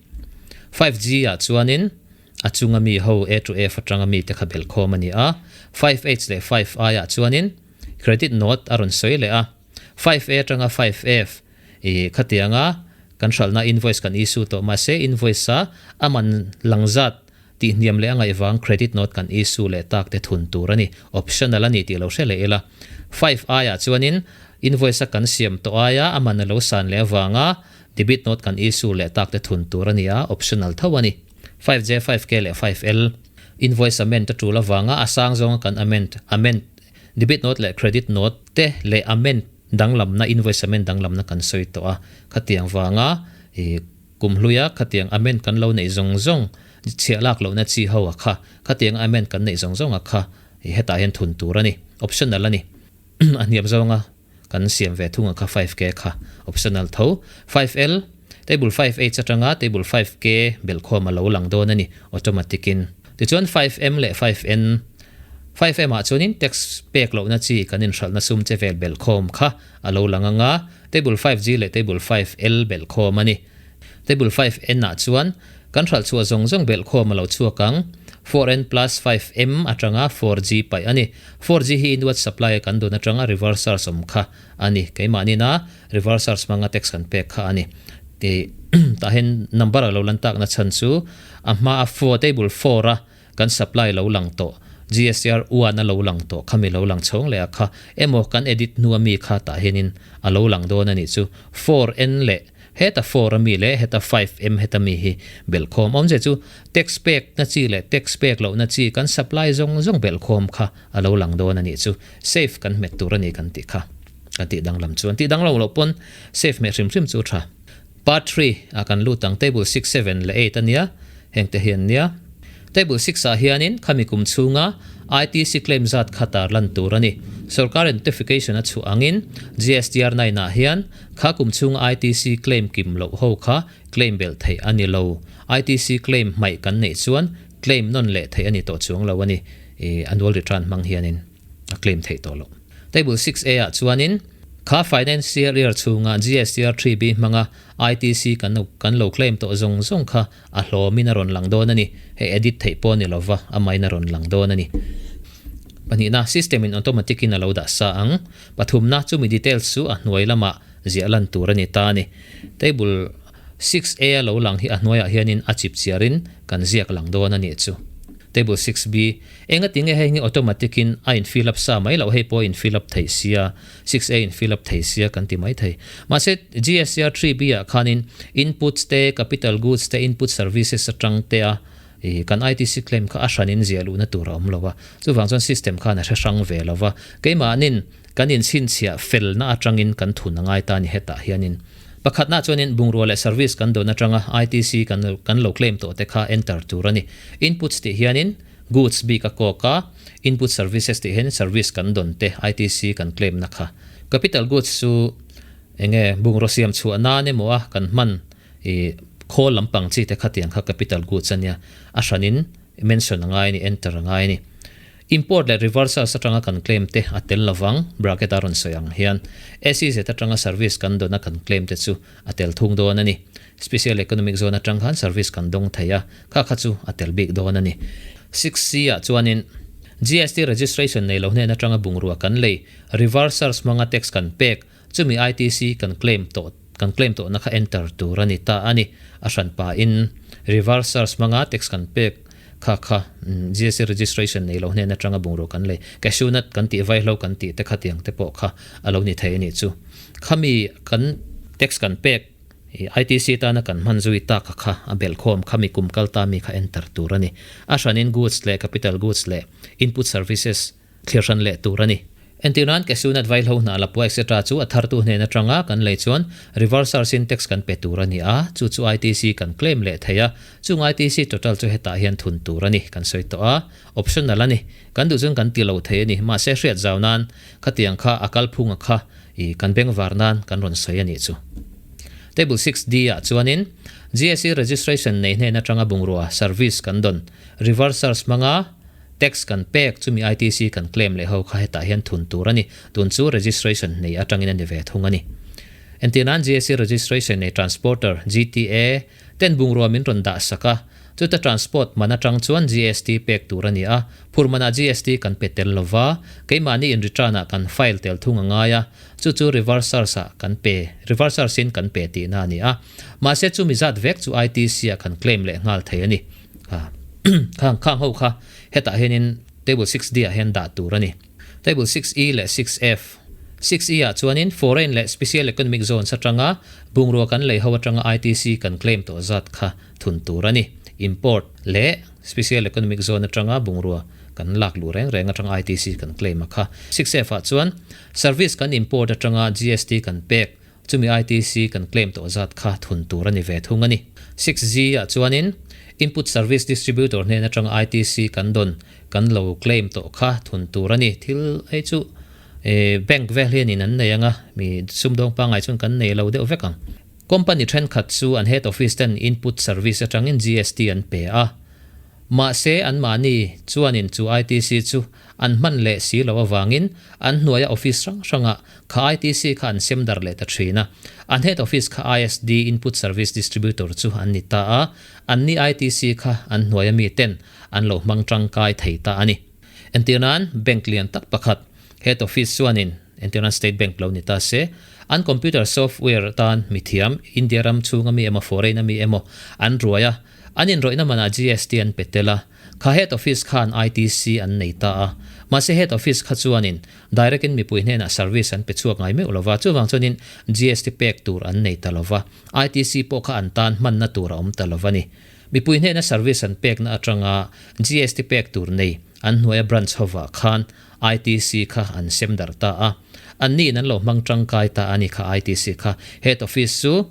5G ah chuanin a chunga mi ho A to F atanga mi te kha belh khawm a ni a, 5H leh 5I ah chuanin credit note a rawn sawi leh a, 5A atanga 5F i khatianga kan hralhna invoice kan issue tawh mahse invoice a a man lang zat Tih hniam leh a ngaih vang credit note kan issue leh tak te thun tur a ni. Optional a ni tih lo hre leh ila. Five aiah chuanin invoice a kan siam tawh aia a man a lo san leh avanga debit note kan issue leh tak te thun tur a ni a, optional tho a ni. Five J, five K leh five L invoice amend a tul avanga a sang zawnga kan amend, amend, debit note leh credit note te leh amend danglamna, invoice amend danglamna kan sawi tawh a. Khatiang vanga ih. Kum hluia khatiang amend kan lo neih zawng zawng chhiah lak lohna chi ho a kha, khatiang amend kan neih zawng zawng a kha i hetah hian thun tur a ni, optional a ni. A hniam zawnga kan siam ve thung a kha 5K kha optional tho. 5L, table 5H atanga table 5K belhkhawm a lo lang dawn a ni automatic in. Tichuan 5M leh 5N. 5M ah chuanin tax pek lohna chi kan inhralhna sum che vel belhkhawm kha a lo lang ang a, Table 5G leh Table 5L belhkhawm a ni. Table 5N ah chuan kan hralh chhuah zawng zawng belhkhawm a lo chhuak ang. 4N plus 5M atanga 4G paih a ni. 4G hi inward supply a kan dawn atanga reverse charge awm kha a ni. Keimahnin a reverse charge hmanga tax kan pek kha a ni. Tih tah hian number a lo lan takna chhan chu a hma a four table four a kan supply lo lang tawh GSTR one a lo lang tawh khami lo lang chhawng leh a kha emaw kan edit hnu a mi kha tah hianin a lo lang dawn a nih chu 4N leh heta four a mi leh heta 5M heta mi hi belhkhawm awmzia chu tax pek na chi leh tax pek loh na chi kan supply zawng zawng belhkhawm kha a lo lang dawn a nih chu save kan hmet tur a ni kan tih kha kan tih danglam chuan tih danglo loh pawn save hmeh hrim hrim chu tha. Part three ah kan lut ang table six, seven leh eight a nia, hengte hi an nia. Table six ah hianin khami kum chhunga ITC claim zat kha tar lan tur a ni. Sorkar notification a chhuah angin GSTR nine ah hian kha kum chhunga ITC claim kim loh ho kha claim belh theih a ni lo. ITC claim hmaih kan neih chuan claim nawn leh theih a ni tawh chuang lo a ni. Annual return hmang hianin a claim theih tawh loh. Table six A ah chuanin kha financial year chhunga GSTR 3B hmanga ITC kan kan lo claim tawh zawng zawng kha a hlawmin a rawn lang dawn a ni. Hei edit theih pawh a ni lova, amahin a rawn lang dawn a ni. Pahnihna, system in automatic in a lo dah sa ang. Pathumna, chumi details chu a hnuai lamah ziah lan tur a ni ta a ni. Table six A a lo lang hi a hnuaiah hianin a chip chiarin kan ziak lang dawn a nih chu. Table 6B, Enga tinge hei hi automatic in a in fill up sa mai loh hei pawh a in fill up thei sia, 6A in fill up thei sia kan ti mai thei. Mahse GSTR 3B ah khanin inputs te, capital goods te, input services atang te a ih kan ITC claim kha a hran in ziah luhna tur a awm lo a. Chuvang chuan system khan a hre hrang ve lo va. Keimahnin kan inchhinchhiah felna atangin kan thun a ngai ta a ni hetah hianin. Pakhatna chuanin bungrua leh service kan dawn atanga ITC kan kan lo claim tawh te kha enter tur a ni. Inputs tih hianin goods bik a kawk a, input services tih hianin service kan dawn te ITC kan claim na kha. Capital goods chu enge bungraw siam chhuah nan emaw a kan hman ih khawl lampang chi te kha tiang kha capital goods a nia, a hranin mention a ngai a ni, enter a ngai a ni. Import leh reversals atanga kan claim te a tel lovang, bracket a rawn sawi ang hian. SEZ atanga service kan dawn a kan claim te chu a tel thung dawn a ni. Special Economic Zone atang khan service kan dawng thei a, kha kha chu a tel bik dawn a ni. 6C ah chuanin GST registration nei lo hnen atanga bungrua kan lei, reversals hmanga tax kan pek, chumi ITC kan claim tawh kan claim tawhna kha enter tur a ni ta a ni. A hranpa in reversals hmanga tax kan pek Kha kha GST registration nei lo hnen atanga bungrua kan lei, cashew nut kan tih vaihlo kan tih te khatiang te pawh kha a lo ni thei a nih chu. Khami kan tax kan pek ITC tana kan hman zui tak a kha a belhkhawm khami kum kal ta mi kha enter tur a ni. A hranin goods leh capital goods leh input services Thlir hran leh tur a ni. Entir nan cashew nut vaihlo hnah lapua etc chu a thartu hnen atanga kan lei chuan reverse charge in tax kan pe tur a ni a, chu chu ITC kan claim leh thei a, chung ITC total chu hetah hian thun tur a ni kan sawi tawh a, optional a ni. Kan duh chuan kan ti lo thei a ni, mahse hriat zau nan khatiang kha a kalphunga kha i kan bengvar nan kan rawn sawi a nih chu. Table 6D ah chuanin GST registration nei hnen atanga bungrua service kan dawn reverse charge hmanga Tax kan pek chumi ITC kan claim leh ho kha hetah hian thun tur a ni. Tun chu registration nei atangin a ni ve thung a ni. Entir nan GST registration nei transporter, GTA, ten bungrua min rawn dah sak a, chuta transport man atang chuan GST pek tur a ni a, phur manah GST kan pe tel lova, keimahni in return ah kan file tel thung a ngai a, chu chu reverse charge ah kan pe, reverse charge in kan pe tihna a ni a. Mahse chumi zat vek chu ITC ah kan claim leh nghal thei a ni. Khang khang ho kha hetah hianin table 6D ah hian dah tur a ni. Table 6E leh 6F. 6E ah chuanin foreign leh special economic zones atanga bungrua kan lei ho atanga ITC kan claim tawh zat kha thun tur a ni. Import leh special economic zone atanga bungrua kan lak luh reng reng atanga ITC kan claim a kha. 6F ah chuan service kan import atanga GST kan pek Chumi ITC kan claim tawh zat kha thun tur a ni ve thung a ni. 6G ah chuanin Input Service Distributor hnen atanga ITC kan dawn kan lo claim tawh kha thun tur a ni. Thil hei chu bank vel hianin an nei anga mi sumdawng pangngai chuan kan nei lo deuh vek ang. Company thenkhat chu an head office ten input service atangin GST an pe a. Mahse, anmahni chuanin chu ITC chu an hman leh si lo avangin an hnuaia office hrang hrangah kha ITC kha an sem darh leh ta thin a. An head office kha ISD, Input Service Distributor, chu an ni ta a, anni ITC kha an hnuaia miten an lo hmang tangkai thei ta a ni. Entirnan, bank lian tak pakhat head office chuanin, entirnan State Bank lo ni ta se, an computer software tan mithiam, India ram chhunga mi emaw foreign a mi emaw an ruai a, An inrawihna manah GST an pe tel a, kha Head Office khan ITC an nei ta a. Mahse Head Office kha chuanin direct in mipui hnenah service an pe chhuak ngai meuh lova, chuvang chuanin GST pek tur an nei ta lova, ITC pawh kha an tan hmanna tur a awm ta lova ni. Mipui hnena service an pekna atanga GST pek tur nei an hnuaia branch hovah khan ITC kha an sem darh ta a. Anniin an lo hmang tangkai ta a ni kha ITC kha. Head Office chu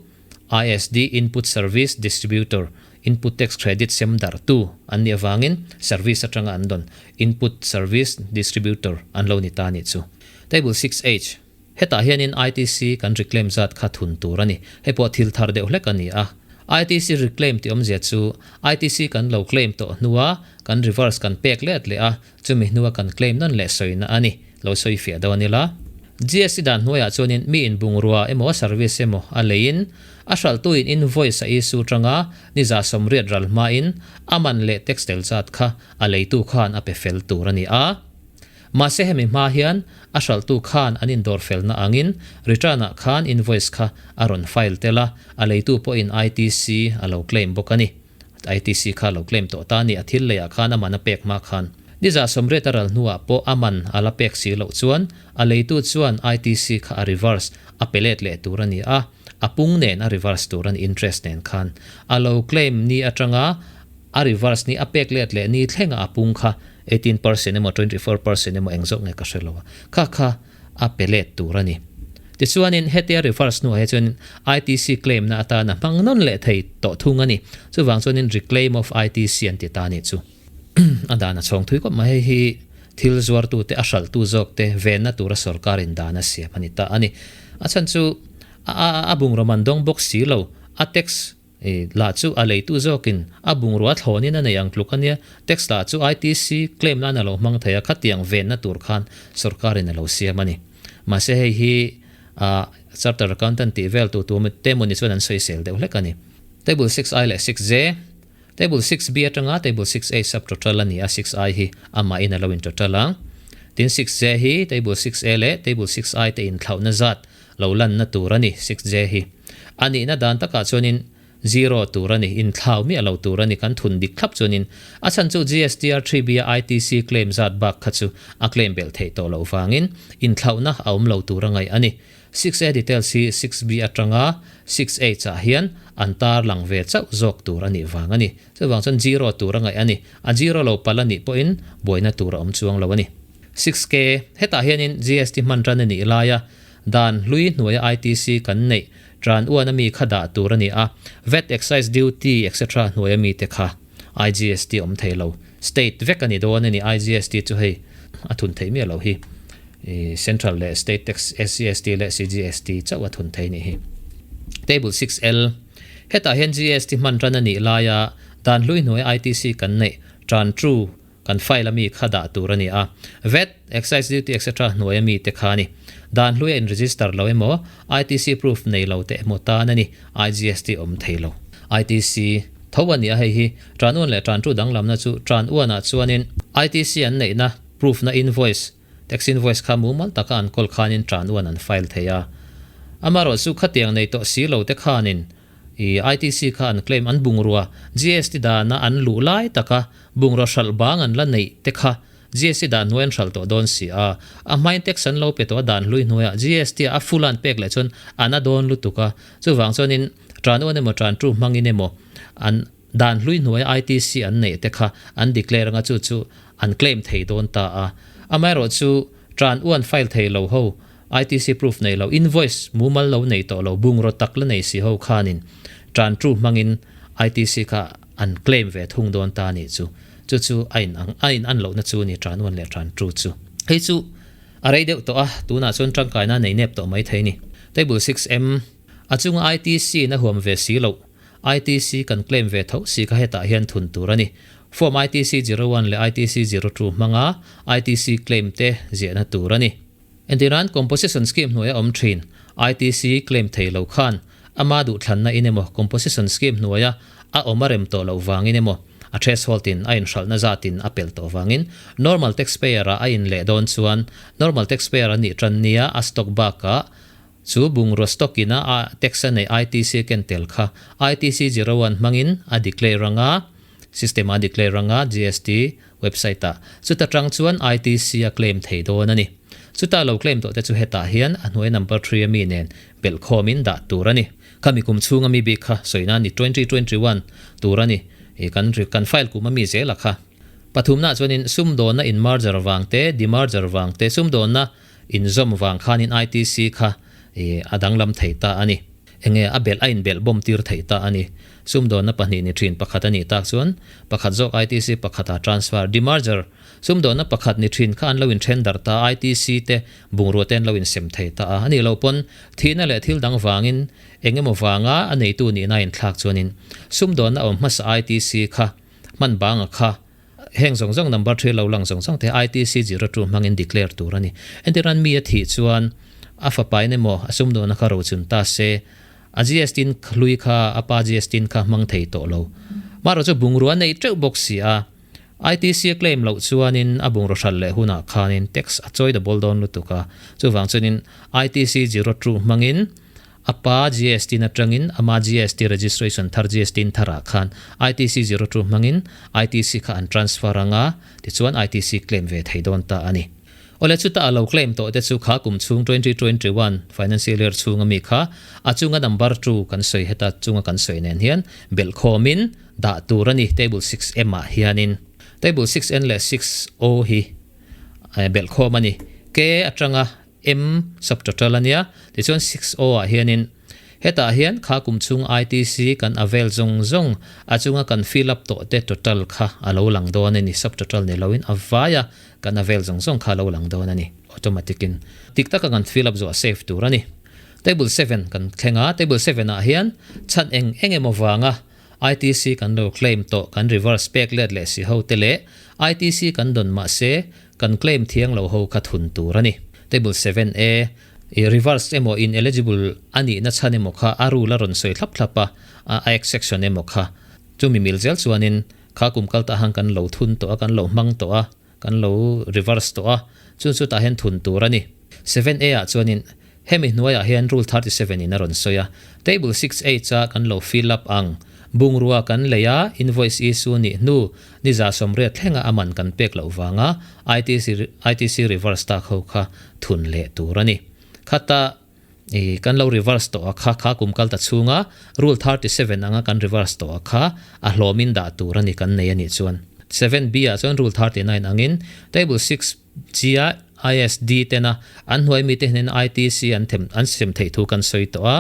ISD, Input Service Distributor, Input Tax Credit sem darhtu an nih avangin service atanga an dawn Input Service Distributor an lo ni ta nih chu. Table 6H, Hetah hianin ITC kan reclaim zat kha thun tur a ni. Hei pawh thil thar deuh hlek a ni a. ITC reclaim tih awmzia chu ITC kan lo claim tawh hnua kan reverse kan pek let leh a, Chumi hnua kan claim nawn leh sawina a ni, lo sawi fiah dawn ila. GST dan hnuaiah chuanin mi in bungrua emaw service emaw a leiin, a hralhtuin invoice a issue tanga ni 180 ral hmain a man leh tax tel zat kha a leitu khan a pe fel tur a ni a. Mahse hemi hma hian a hralhtu khan an indawr felna angin return ah khan invoice kha a rawn file tel a, a leitu pawhin ITC a lo claim bawk a ni. ITC kha lo claim tawh ta a ni, a thil leiah khan a man a pek hma khan. Ni 180 a ral hnuah pawh a man a la pek si loh chuan a leitu chuan ITC kha a reverse a pe let leh tur a ni a, a pung nen a reverse tur a ni interest nen khan. A lo claim ni atanga a reverse ni a pek let leh ni thlenga a pung kha 18% emaw 24% emaw eng zawk nge ka hre lo a, kha kha a pe let tur a ni. Tichuanin hetia reverse hnuah hi chuanin ITC claim na atana hmang nawn leh thei tawh thung a ni. Chuvang chuanin reclaim of ITC an ti ta a nih chu. A dan a chhawng thui khawp mai. Hei hi thil zuartute a hralhtu zawkte venna tura sorkarin dan a siam a ni ta a ni. A chhan chu a bungraw man dawng bawk si lo, a tax I lah chu a leitu zawkin a bungrua thlawnin a nei ang tluk a nia. Tax lah chu ITC claim nan a lo hmang thei a, khatiang venna tur khan sorkarin a lo siam a ni. Mahse hei hi a Charter Accountant tih vel tu tu te mawni chuan an sawisel deuh hlek a ni. Table 6 I leh 6 J. Table 6 B atanga Table 6 A sub total a ni a, 6 I hi amahin a lo in total ang. Tin 6 J hi Table 6 A leh Table 6 I te inthlauhna zat lo lanna tur a ni, 6J hi. A nihna dan takah chuanin zero tur a ni, inthlau miah lo tur a ni kan thun dik thlap chuanin a chhan chu GSTR 3B a ITC claim zat bak kha chu a claim belh theih tawh loh vangin inthlauhna a awm lo tur a ngaih a ni. 6A details hi 6B atanga 6H ah hian an tar lang ve chauh zawk tur a nih vang a ni. Chuvang chuan zero tur a ngaih a ni. A zero lo palh a nih pawhin buaina tur a awm chuang lo a ni. 6K, Hetah hianin GST hman ran a nih laia Dan hlui hnuaia ITC kan neih tan uan ami kha dah tur a ni a, vat, excise duty etc hnuaia mite kha IGST awm thei lo. State vek a ni dawn a ni, IGST chu hei a thun theih miah loh hi. Central leh state tax SGST leh CGST chauh a thun thei nih hi. Table 6L, Hetah hian GST hman ran a nih laia dan hlui hnuaia ITC kan neih tan true Kan file a mi kha dah tur a ni a, vat, excise duty etc hnuai a mi te kha a ni. Dan hlui a in register lo emaw, ITC proof nei lo te emaw tan a ni, IGST awm thei lo. ITC tho a ni a hei hi, tan uan leh tan tu danglamna chu tan uan ah chuanin ITC an neihna proof na invoice, tax invoice kha mumal taka an kawl khanin tan uan an file thei a. Amaherawhchu khatiang nei tawh si lo te khanin I ITC kha an claim an bungrua GST dana an luh lai taka bungrua hralh bang an la neih te kha GST dan hnuai an hralh tawh dawn si a. A hmain tax an lo pe tawh a dan hlui hnuaiah GST ah a full a an pek leh chuan an a dawn lutuk a. Chuvang chuanin tan uan emaw tan tu hmangin emaw an dan hlui hnuaia ITC an neih te kha an declare anga chu chu an claim thei dawn ta a. Amaherawhchu tan uan file thei lo ho ITC proof nei lo, invoice mumal lo nei tawh lo, bungraw tak la nei si ho khanin tan tu hmangin ITC kha an claim ve thung dawn ta nih chu. Chu chu a in ang, a in an lohna chu a ni tan uan leh tan tu chu. Hei chu a rei deuh tawh a, tunah chuan tangkaina nei nep tawh mai thei a ni. Table 6M, A chunga ITC in a huam ve si loh. ITC kan claim ve tho si kha hetah hian thun tur a ni. Form ITC 01 leh ITC 02 hmanga ITC claim te ziahna tur a ni. Entirnan Composition Scheme hnuaia awm thin ITC claim thei lo khan ama duhthlanna in emaw Composition Scheme hnuaia a awm a rem tawh loh vangin emaw a threshold in a inhralhna zatin a pel tawh vangin normal taxpayer ah a inleh dawn chuan normal taxpayer a nih tan nia a stock bakah chu bungrua stock ina a tax a neih ITC ken tel kha ITC 01 hmangin a declare anga system a declare anga GST website ah chuta tang chuan ITC a claim thei dawn a ni. Chuta lo claim tawh te chu hetah hian a hnuai number 3 ami nen belhkhawmin dah tur a ni. Khami kum chhung ami bik kha sawina ni 2021 tur a ni. I kan kan file kum ami zel a kha. Pathumna chuanin sumdawnna in merger vang te, demerger vang te, sumdawnna inzawm vang khanin ITC kha i a danglam thei ta a ni. Enge a belh a inbelh bawm tir thei ta a ni. Sumdawnna pahnih ni thin pakhat a nih tak chuan pakhat zawk ITC pakhata transfer, demerger, sumdawnna pakhat ni thin kha an lo inthen darh ta a, ITC te bungrua te an lo insem thei ta a. A nih loh pawn thihna leh thil dang vangin eng emaw vanga a neitu nihna a inthlak chuanin sumdawnna awm hmasa ITC kha hman banga kha heng zawng zawng number 3 lo lang zawng zawng te ITC 02 hmangin declare tur a ni. Entirnan mi a thih chuan a fapain emaw a sumdawnna kha rochun ta se a GST in hlui kha a pa GST in kha hmang thei tawh lo. Marawh chu bungrua a nei teuh bawk si a, ITC a claim loh chuanin a bungraw hral leh hunah khanin tax a chawi double dawn lutuk a, chuvang chuanin ITC 02 hmangin a pa GST in atangin ama GST registration thar GST in tharah khan ITC 02 hmangin ITC kha an transfer anga tichuan ITC claim ve thei dawn ta a ni. Awle chuta a lo claim tawh te chu kha kum chhung 2021 financial year chhunga mi kha a chunga number 2 kan sawi heta chunga kan sawi nen hian belhkhawmin dah tur a ni table 6M ah hianin table 6N leh 6O hi belhkhawm a ni. K atanga M subtotal a nia tichuan 6O ah hianin hetah hian kha kum chhung ITC kan avail zawng zawng a chunga kan fill up tawh te total kha a lo lang dawn a ni subtotal ni loin a vaia kan avail zawng zawng kha a lo lang dawn a ni automatic in tik taka kan fill up zawh a save tur a ni. Table 7 kan thleng a, table 7 ah hian chhan eng eng emaw vanga ITC kan lo claim tawh kan reverse pek let leh si ho te leh ITC kan dawn mahse kan claim thiang lo ho kha thun tur a ni. Table 7 A i reverse emaw ineligible a nihna chhan emaw kha a rule a rawn sawi thlap thlap a, a exception emaw kha chumi mil zel chuanin kha kum kal tah han kan lo thun tawh a, kan lo hmang tawh a, kan lo reverse tawh a, chu chu tah hian thun tur a ni. 7 A ah chuanin hemi hnuaiah hian rule 37 in a rawn sawi a, table 6 H a kan lo fill up ang, bungrua kan lei a, invoice issue nih hnu ni 180 thlenga a man kan pek loh vanga ITC ITC reverse tak ho kha thun leh tur a ni. Khata i kan lo reverse tawh a kha kha kum kal ta chhunga rule 37 anga kan reverse tawh a kha a hlawmin dah tur a ni kan nei a nih chuan. 7B ah chuan rule 39 angin table 6 G a ISD tena an hnuai mite hnen ITC an them an sem theih thu kan sawi tawh a.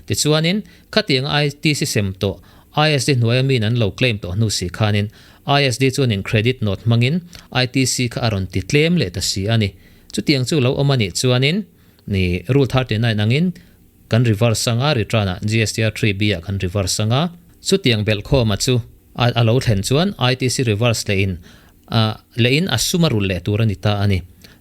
Tichuanin khatiang ITC sem tawh ISD hnuaia min an lo claim tawh hnu si khanin ISD chuanin credit note hmangin ITC kha a rawn ti tlem leh ta si a ni. Chutiang chu lo awm a nih chuanin ni rule 39 angin kan reverse anga return ah GSTR 3B ah kan reverse anga chutiang belhkhawma chu a a lo thlen chuan ITC reverse leh in a leh in a sum a rulh leh tur a ni ta a ni.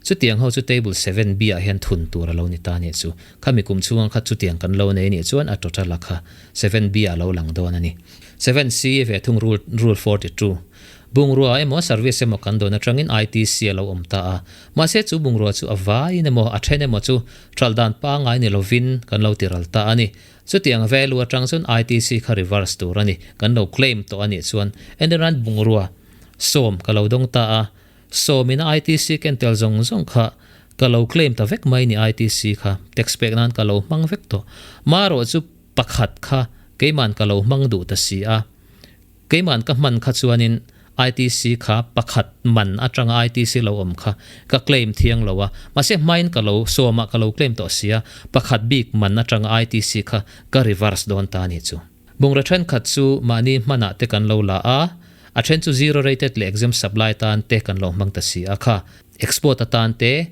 Chutiang ho chu table 7B ah hian thun tur a lo ni ta a nih chu. Khami kum chhunga kha chutiang kan lo nei a nih chuan a total a kha 7B ah lo lang dawn a ni. 7C ve thung rule rule 42 Bungrua emaw service emaw kan dawn atangin ITC a lo awm ta a. Mahse chu bungrua chu a vaiin emaw a then emaw chu hralh dan pangngai ni lovin kan lo ti ral ta a ni. Chutiang value atang chuan ITC kha reverse tur a ni. Kan lo claim tawh a nih chuan entirnan bungrua sawm ka lo dawng ta a. Sawmin a ITC ken tel zawng zawng kha ka lo claim ta vek mai ni ITC kha tax pek nan ka lo hmang vek tawh. Marawh chu pakhat kha keiman ka lo hmang duh ta si a. Keiman ka hman kha chuanin ITC kha pakhat man atanga ITC lo awm kha ka claim thiang lo a, mahse hmain ka lo sawmah ka lo claim tawh si a, pakhat bik man atanga ITC kha ka reverse dawn ta a nih chu. Bungraw thenkhat chu mahni hmanah te kan lo la a, a then chu zero rated leh exempt supply tan te kan lo hmang ta si a kha, export atan te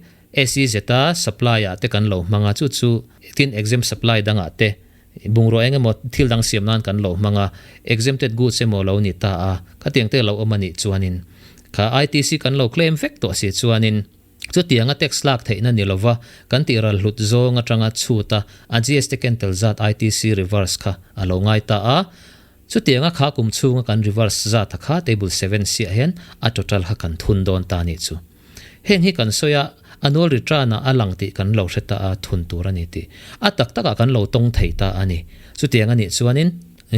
SEZ a supply ah te kan lo hmang a, chu chu tin exempt supply dangah te. Bungrua eng emaw thil dang siam nan kan lo hmang a, exempted goods emaw lo ni ta a, khatiang te lo awm a nih chuanin kha ITC kan lo claim vek tawh si chuanin chutianga tax lak theihna ni lova kan tih ral hlut zawng atanga chhut a, a GST ken tel zat ITC reverse kha a lo ngai ta a. Chutianga kha kum chhunga kan reverse zat a kha table seven siah hian a total kha kan thun dawn ta nih chu. Heng hi kan sawi a, annual return ah a lang tih kan lo hre ta a, thun tur a ni tih. A tak takah kan lo tawng thei ta a ni. Chutiang a nih chuanin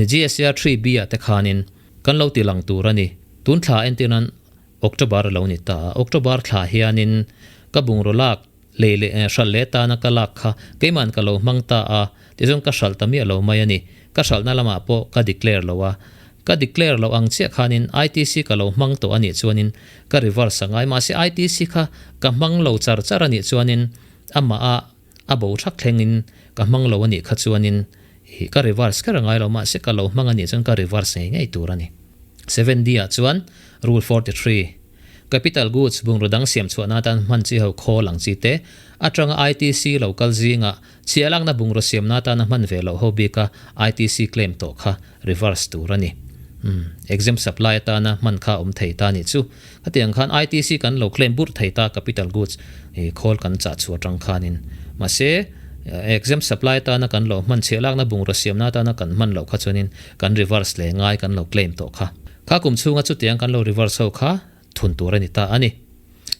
GSR 3B ah te khanin kan lo ti lang tur a ni. Tun thla entirnan October a lo ni ta a, October thla hianin ka bungraw lak lei leh hralh leh tana ka lak kha keima'n ka lo hmang ta a, tichuan ka hralh ta miah lo mai a ni. Ka hralhna lamah pawh ka declare lo a. Ka declare loh ang chiah khanin ITC ka lo hmang tawh a nih chuanin ka reverse a ngai. Mahse ITC kha ka hmang lo char char a nih chuanin amah a a bo thak thlengin ka hmang lo a nih kha chuanin ka reverse kher a ngai lo. Mahse ka lo hmang a nih chuan ka reverse ngei ngei tur a ni. 7D ah chuan Rule 43. Capital goods bungraw dang siam chhuahna atan hman chi ho khawl ang chi te, atanga ITC lo kal zingah chhiah lakna bungraw siamna atana hman ve loh ho bika ITC claim tawh kha reverse tur a ni. Umm, exempt supply atana hman kha awm thei ta nih chu. Khatiang khan ITC kan lo claim burh thei ta capital goods khawl kan chah chhuah atang khanin. Mahse, exempt supply atana kan lo hman chhiah lakna bungraw siamna atana kan hman loh kha chuanin kan reverse leh ngai kan lo claim tawh kha. Kha kum chhunga chutiang kan lo reverse ho kha thun tur a ni ta a ni.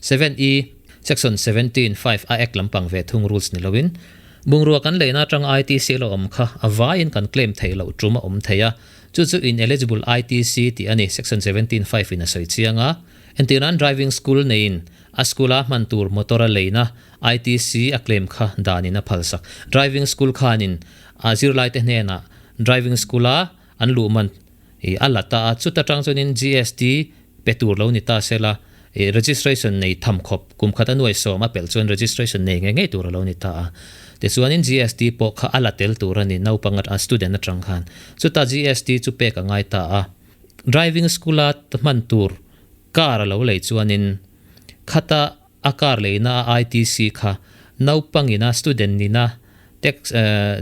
7E, Section 17, 5 a Act lampang ve thung rules ni loin, bungrua kan leina atanga ITC lo awm kha a vaiin kan claim theih loh tum a awm thei a, chu chu ineligible ITC tih a ni, Section 17, 5 in a sawi chiang a. Entirnan driving school neiin a school a hman tur motor a leina ITC a claim kha danin a phalsak. Driving school khanin a zirlaite hnenah driving school a an luh man I a la ta a, chuta tang chuanin GST pe tur lo ni ta se la, i registration nei tham khawp kum khat a nuai sawm a pelh chuan registration nei ngei ngei tur a lo ni ta a. Tichuanin GST pawh kha a la tel tur a ni, naupang a student atang khan. Chuta GST chu pek a ngai ta a. Driving school a hman tur car a lo lei chuanin khata A car leina a ITC kha naupangina student nina tax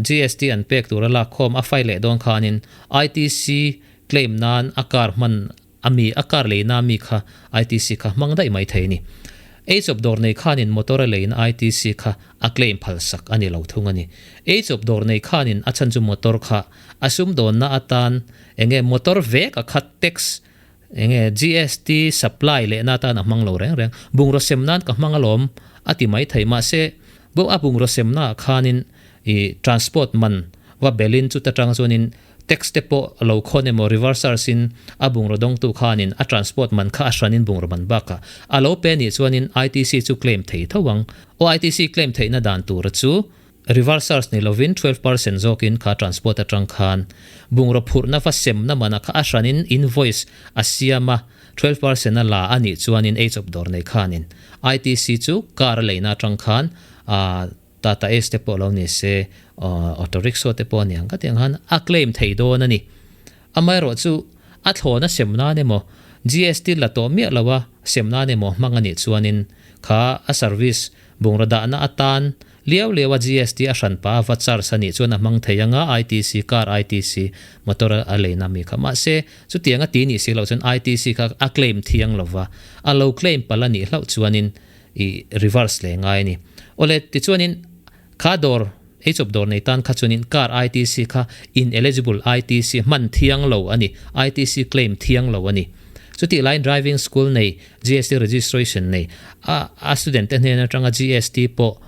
GST an pek tura lakkhawm a file leh dawn khanin ITC claim nan a car hman a mi a car leina a mi kha ITC kha hmang daih mai thei a ni. Eichawp dawr nei khanin motor a leina ITC kha a claim phal sak a ni lo thung a ni. Eichawp dawr nei khanin a chhan chu motor kha a sumdawnna atan enge motor vek a khat tax Enge GST supply lehna atan a hmang lo reng reng. Bungraw sem nan ka hmang alawm a ti mai thei. Mahse, bo a bungraw semnaah khanin i transport man va belin chuta tang chuanin tax te pawh a lo khawn emaw reverse charge in a bungraw dawngtu khanin a transport man kha a hranin bungraw man bakah a lo pe nih chuanin ITC chu claim thei tho ang. Aw ITC claim theihna dan tura chu Reverse charge ni lovin 12% zawkin kha transport atang khan bungraw phurhna va semna mana kha a hranin invoice a siam a, 12% a la a nih chuanin eichawp dawr nei khanin ITC chu car a leina atang khan ah Tata Ace te pawh lo ni se auto rickshaw te pawh a ni ang ka tih ang khan a claim thei dawn a ni. Amaherawh chu a thlawna sem nan emaw GST la tawh miah lo a sem nan emaw hmang a nih chuanin kha a service Bungraw dahna atan liau liau a GST a hran pah a va charge a nih chuan a hmang thei anga ITC, car ITC, motor a leina mi kha. Mahse, chutiang a ti nih si loh chuan ITC kha a claim thiang lova, a lo claim palh a nih hlauh chuanin i reverse leh ngai a ni. Awle, tichuanin kha dawr, eichawp dawr nei tan kha chuanin car ITC kha ineligible ITC hman thiang lo a ni, ITC claim thiang lo a ni. Chutih laiin driving school nei GST registration nei a a student te hnen atanga GST pawh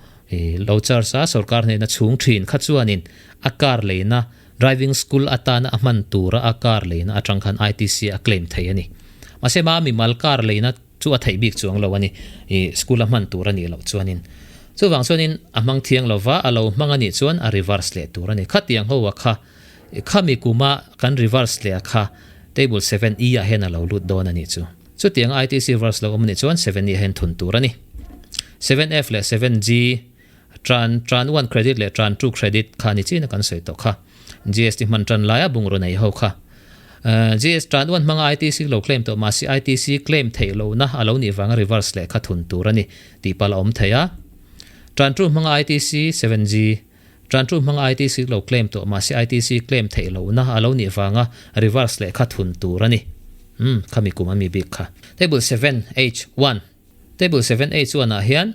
lo charge a sorkar hnena chhung thin kha chuanin a car leina driving school atana a hman tura a car leina atang khan ITC a claim thei a ni. Mahse ma mimal car leina chu a theih bik chuang lo a ni i school a hman tur a nih loh chuanin chuvang chuanin a hmang thiang lova a lo hmang a nih chuan a reverse leh tur a ni. Khatiang ho a kha Khami kuma kan reverse leh a kha table 7E ah hian a lo lut dawn a nih chu. Chutiang ITC verse lo awm a nih chuan 7E ah hian thun tur a ni. 7F leh 7G tran tran 1 credit leh tran 2 credit kha ni chin a kan sawi tawh kha. GST hman tan laia bungraw nei ho kha. GS tran 1 hmanga ITC lo claim tawh mahse ITC claim theih lohna a lo nih vanga reverse leh kha thun tur a ni tih palh a awm thei a. Tran 2 hmanga ITC 7G. Tantu hmanga ITC lo claim tawh mahse ITC claim theih lohna a lo nih vanga reverse lehkha thun tur a ni. Umm, khami kum a mi bik kha. Table 7H1 Table 7H1 ah hian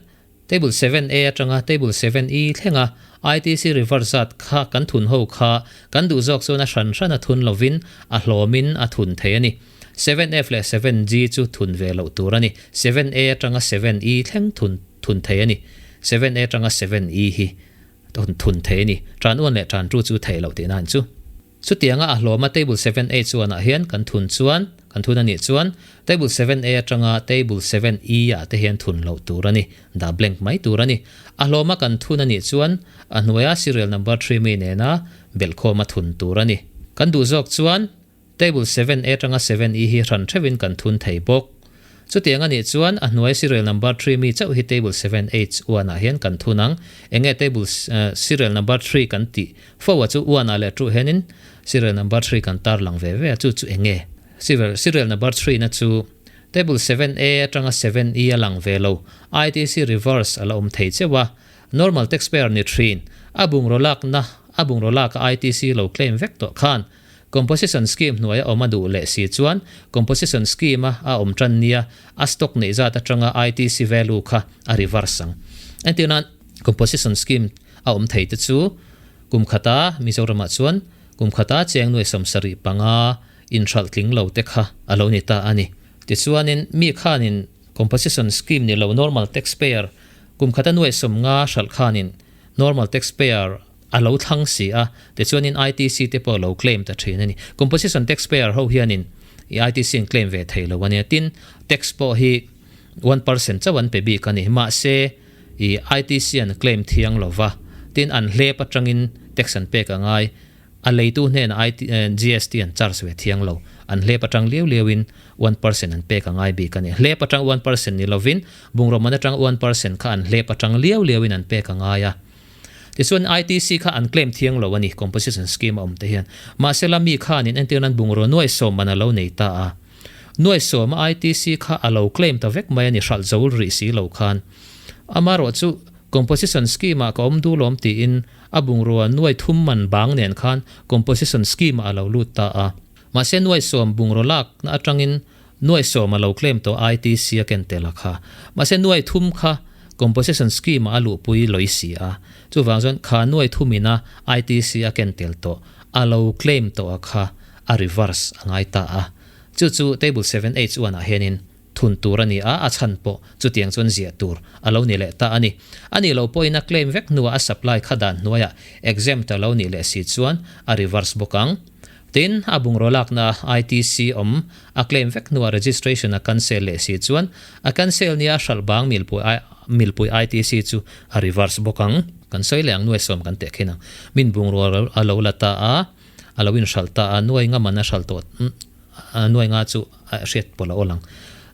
Table 7A atanga Table 7E thlenga ITC reverse zat kha kan thun ho kha kan duh zawk chuan a hran hran a thun lovin a hlawmin a thun thei a ni. 7F leh 7G chu thun ve loh tur a ni. 7A atanga 7E thleng thun thun thei a ni. 7A atanga 7E hi thun thei a ni. Tan uan leh tan tu chu theih loh tihna an chu. Chutianga a hlawma Table 7A chuanah hian kan thun chuan, kan thun a nih chuan, Table 7A atanga Table 7E ah te hian thun loh tur a ni, dah blank mai tur a ni. A hlawma kan thun a nih chuan, a hnuaia serial number thri mi nena belhkhawma thun tur a ni. Kan duh zawk chuan, Table 7A atanga 7E hi hran theuhin kan thun thei bawk. Chutiang a nih chuan a hnuai serial number thri mi chauh hi table 7H uanah hian kan thun ang. Enge table serial number thri kan tih fo a chu uanah leh tuh hianin serial number thri kan tar lang ve ve a, chu chu enge serial number thri na chu table 7A atanga 7E a lang ve lo. ITC reverse a la awm thei cheuh a, normal taxpayer ni thin a bungraw lakna a bungraw laka ITC lo claim vek tawh khan Composition scheme hnuaia awm a duh leh si chuan composition scheme a a awm tan nia a stock neih zat atanga ITC value kha a reverse ang. Entir nan composition scheme a awm thei te chu kum khata Mizoramah chuan kum khata cheng nuai 75 inhralh tling lo te kha a lo ni ta a ni. Tichuanin mi khanin composition scheme ni lo normal taxpayer kum khata nuai 50 hralh khanin normal taxpayer a lo thlang si a, tichuanin ITC te pawh a lo claim ta thin a ni. Composition taxpayer ho hianin i ITC an claim ve thei lo a nia. Tin, tax pawh hi 1% chauh an pe bik a ni. Mahse, i ITC an claim thiang lo va, tin an hlep atangin tax an pek a ngai. A leitu hnenah IT, GST an charge ve thiang lo. An hlep atang liau liauin 1% an pek a ngai bik a ni. Hlep atang 1% ni lovin, bungraw man atang 1% kha an hlep atang liau liauin an pek a ngai a. Tichuan ITC kha an claim thiang lo a ni, composition scheme a awm te hian. Mahse la mi khanin entir nan bungraw nuai 10 man a lo nei ta a. Nuai 10 a ITC kha a lo claim ta vek mai a ni hralh zo rih si lo khan. Amaherawh chu composition scheme ah ka awm duh lawm tiin a bungrua nuai 3 man bang nen khan composition scheme ah a lo lut ta a. Mahse nuai 10 bungraw lak na atangin Nuai 10 a lo claim tawh ITC a ken tel a kha. Mahse nuai 3 kha composition scheme ah a luhpui lawih si a. Chuvang chuan kha nuai 3 ina ITC a ken tel tawh a lo claim tawh a kha a reverse a ngai ta a. Chu chu table 7H1 ah hianin thun tur a ni a, a chhan pawh chutiang chuan ziah tur a lo ni leh ta a ni. A nih loh pawhin a claim vek hnuah a supply kha dan hnuaiah exempt a lo nih leh si chuan a reverse bawk ang. Tin, a bungraw lakna ITC awm a claim vek hnuah registration a cancel leh si chuan a cancel nia hralh bang milpui ITC chu a reverse bawk ang. Kan sawi leh ang nuai 10 kan teh khin ang. Min bungraw a lo la ta a, a lo inhralh ta a, nuai nga man a hralh tawh, nuai nga chu a hriat pawh la awl ang.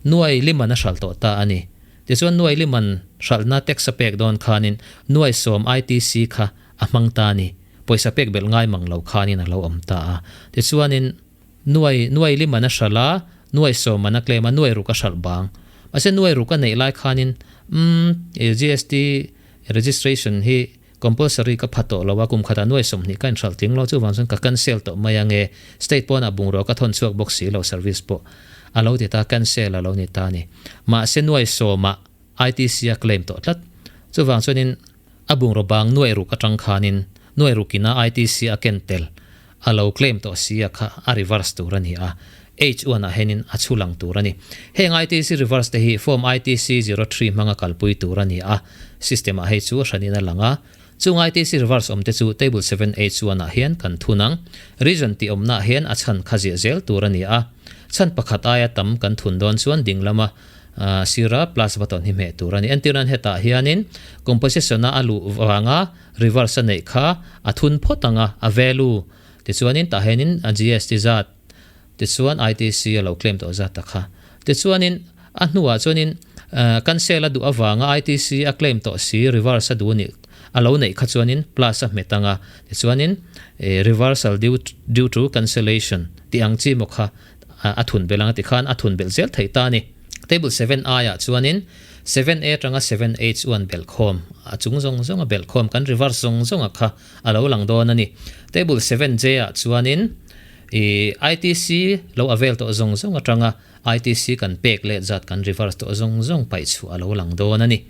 Nuai li man a hralh tawh ta a ni. Tichuan nuai li man hralhna tax a pek dawn khanin nuai 10 ITC kha a hmang ta a ni. Pawisa pek belh ngai mang lo khanin a lo awm ta a. Tichuanin nuai nuai li man a hralh a, nuai 10 man a claim a, nuai ruk a hralh bang. Mahse nuai ruk a neih lai khanin umm GST registration hi compulsory ka pha tawh lo a, kum khatah nuai 20 ka inhralh tling lo, chuvang chuan ka cancel tawh mai ange, state pawnah bungrua ka thawn chhuak bawk si lo service pawh a lo ti ta, cancel a lo ni ta a ni. Mahse nuai 10 ah ITC a claim tawh tlat. Chuvang chuanin A bungraw bang nuai ruk atang khanin nuai rukina ITC a ken tel a lo claim tawh si a kha a reverse tur a ni a, H1 ah hianin a chhu lang tur a ni. Heng ITC reverse te hi Form ITC 03 hmanga kalpui tur a ni a, system ah hei chu hranin a lang a. Chung ITC reverse awm te chu Table 7 H1 ah hian kan thun ang. Region tih awmna ah hian a chhan kha ziah zel tur a ni a. Chhan pakhat aia tam kan thun dawn chuan ding lama Sira plus button hi hmeh tur a ni. Entir nan hetah hianin composition a a luh vanga reverse a neih kha a thun phawt ang a, a value tichuanin tah hianin a GST zat tichuan ITC a lo claim tawh zat ta kha. Tichuanin a hnuah chuanin cancel a duh avanga ITC a claim tawh si reverse a duh nih a lo neih kha chuanin plus a hmet ang a, tichuanin reversal due to cancellation tih ang chi maw kha a thun belh ang a ti khan a thun belh zel theih ta a ni. Table 7 aiah chuanin 7A atanga 7H uan belhkhawm, a chung zawng zawnga belhkhawm kan reverse zawng zawnga kha a lo lang dawn a ni. Table 7J ah chuanin ih ITC lo avail tawh zawng zawng atanga ITC kan pek let zat kan reverse tawh zawng zawng paih chhuah a lo lang dawn a ni.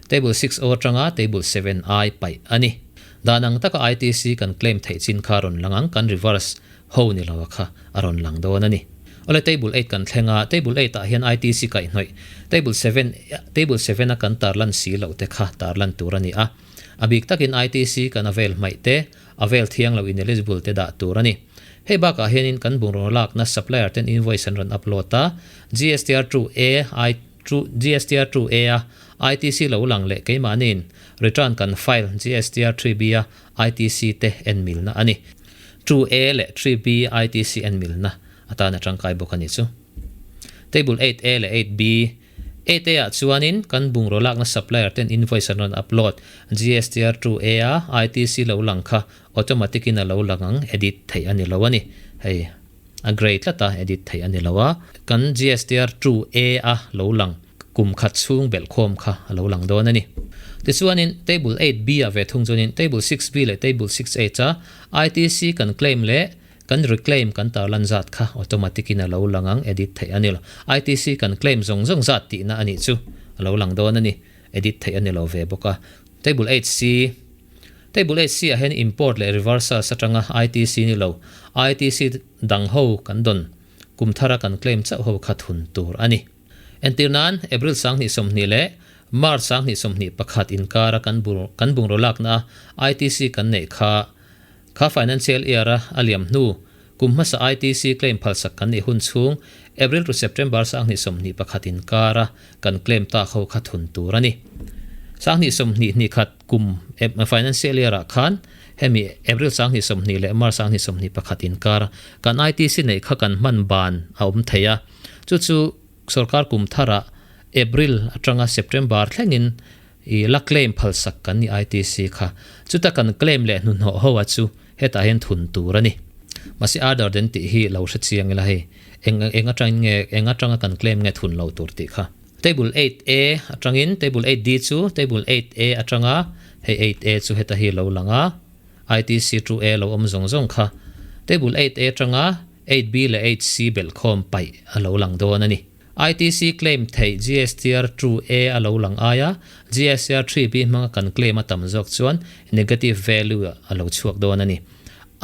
Table 6O atanga Table 7I paih a ni. Dan ang taka ITC kan claim theih chin kha rawn lang ang kan reverse ho ni lo a kha a rawn lang dawn a ni. Awle Table 8 kan thleng a, Table 8 ah hian ITC kaihhnawih Table 7 Table 7 a kan tarlan si loh te kha tarlan tur a ni a. A bik takin ITC kan avail hmaih te, avail thiang lo ineligible te dah tur a ni. Hei bakah hianin kan bungraw lakna supplier ten invoice an rawn upload a, GSTR 2A I GSTR 2A a ITC lo lang leh keimahniin return kan file GSTR 3B a ITC te en milna a ni. 2A leh 3B ITC en milna atan a tangkai bawk a ni chu. Table 8A leh 8B 8A ah chuanin kan bungraw lakna supplier ten invoice an rawn upload GSTR 2A a ITC lo lang kha automatic in a lo lang ang edit theih a ni lo a ni. Hei a grey tlat a edit theih a ni lo a. Kan GSTR 2A a lo lang kum khat chhung belhkhawm kha a lo lang dawn a ni. Tichuanin Table 8B ah ve thung chuanin Table 6B leh Table 6H a ITC kan claim leh kan reclaim kan tarlan zat kha automatic in a lo lang ang edit theih a ni lo. ITC kan claim zawng zawng zat tihna a nih chu a lo lang dawn a ni. Edit theih a ni lo ve bawk a. Table 8C Table 8C ah hian import leh reversals atanga ITC ni lo ITC dang ho kan dawn kum thara kan claim chauh ho kha thun tur a ni. Entir nan, April 2020 leh March 2021 inkara kan kan bungraw lakna a ITC kan neih kha kha financial year a a liam hnu kum hmasa ITC claim phalsak kan nih hun chhung April to September 2021 inkara kan claim tak ho kha thun tur a ni. 2021 kum financial year ah khan hemi April 2020 leh March 2021 inkara kan ITC neih kha kan hman ban a awm thei a. Chu chu sorkar kum tharah April atanga September thlengin i la claim phalsak kan ni ITC kha. Chuta kan claim leh hnuhnawh ho a chu hetah hian thun tur a ni. Mahse other than tih hi lo hre chiang ila hei eng eng atangin nge eng atanga kan claim nge thun lo tur tih kha. Table 8A atangin table 8D chu table 8A atanga hei 8A chu heta hi lo lang a ITC 2A lo awm zawng zawng kha. Table 8A atanga 8B leh 8C belhkhawm paih a lo lang dawn a ni. ITC claim theih GSTR 2A a lo lang aia GSTR 3B hmanga kan claim a tam zawk chuan negative value a lo chhuak dawn a ni.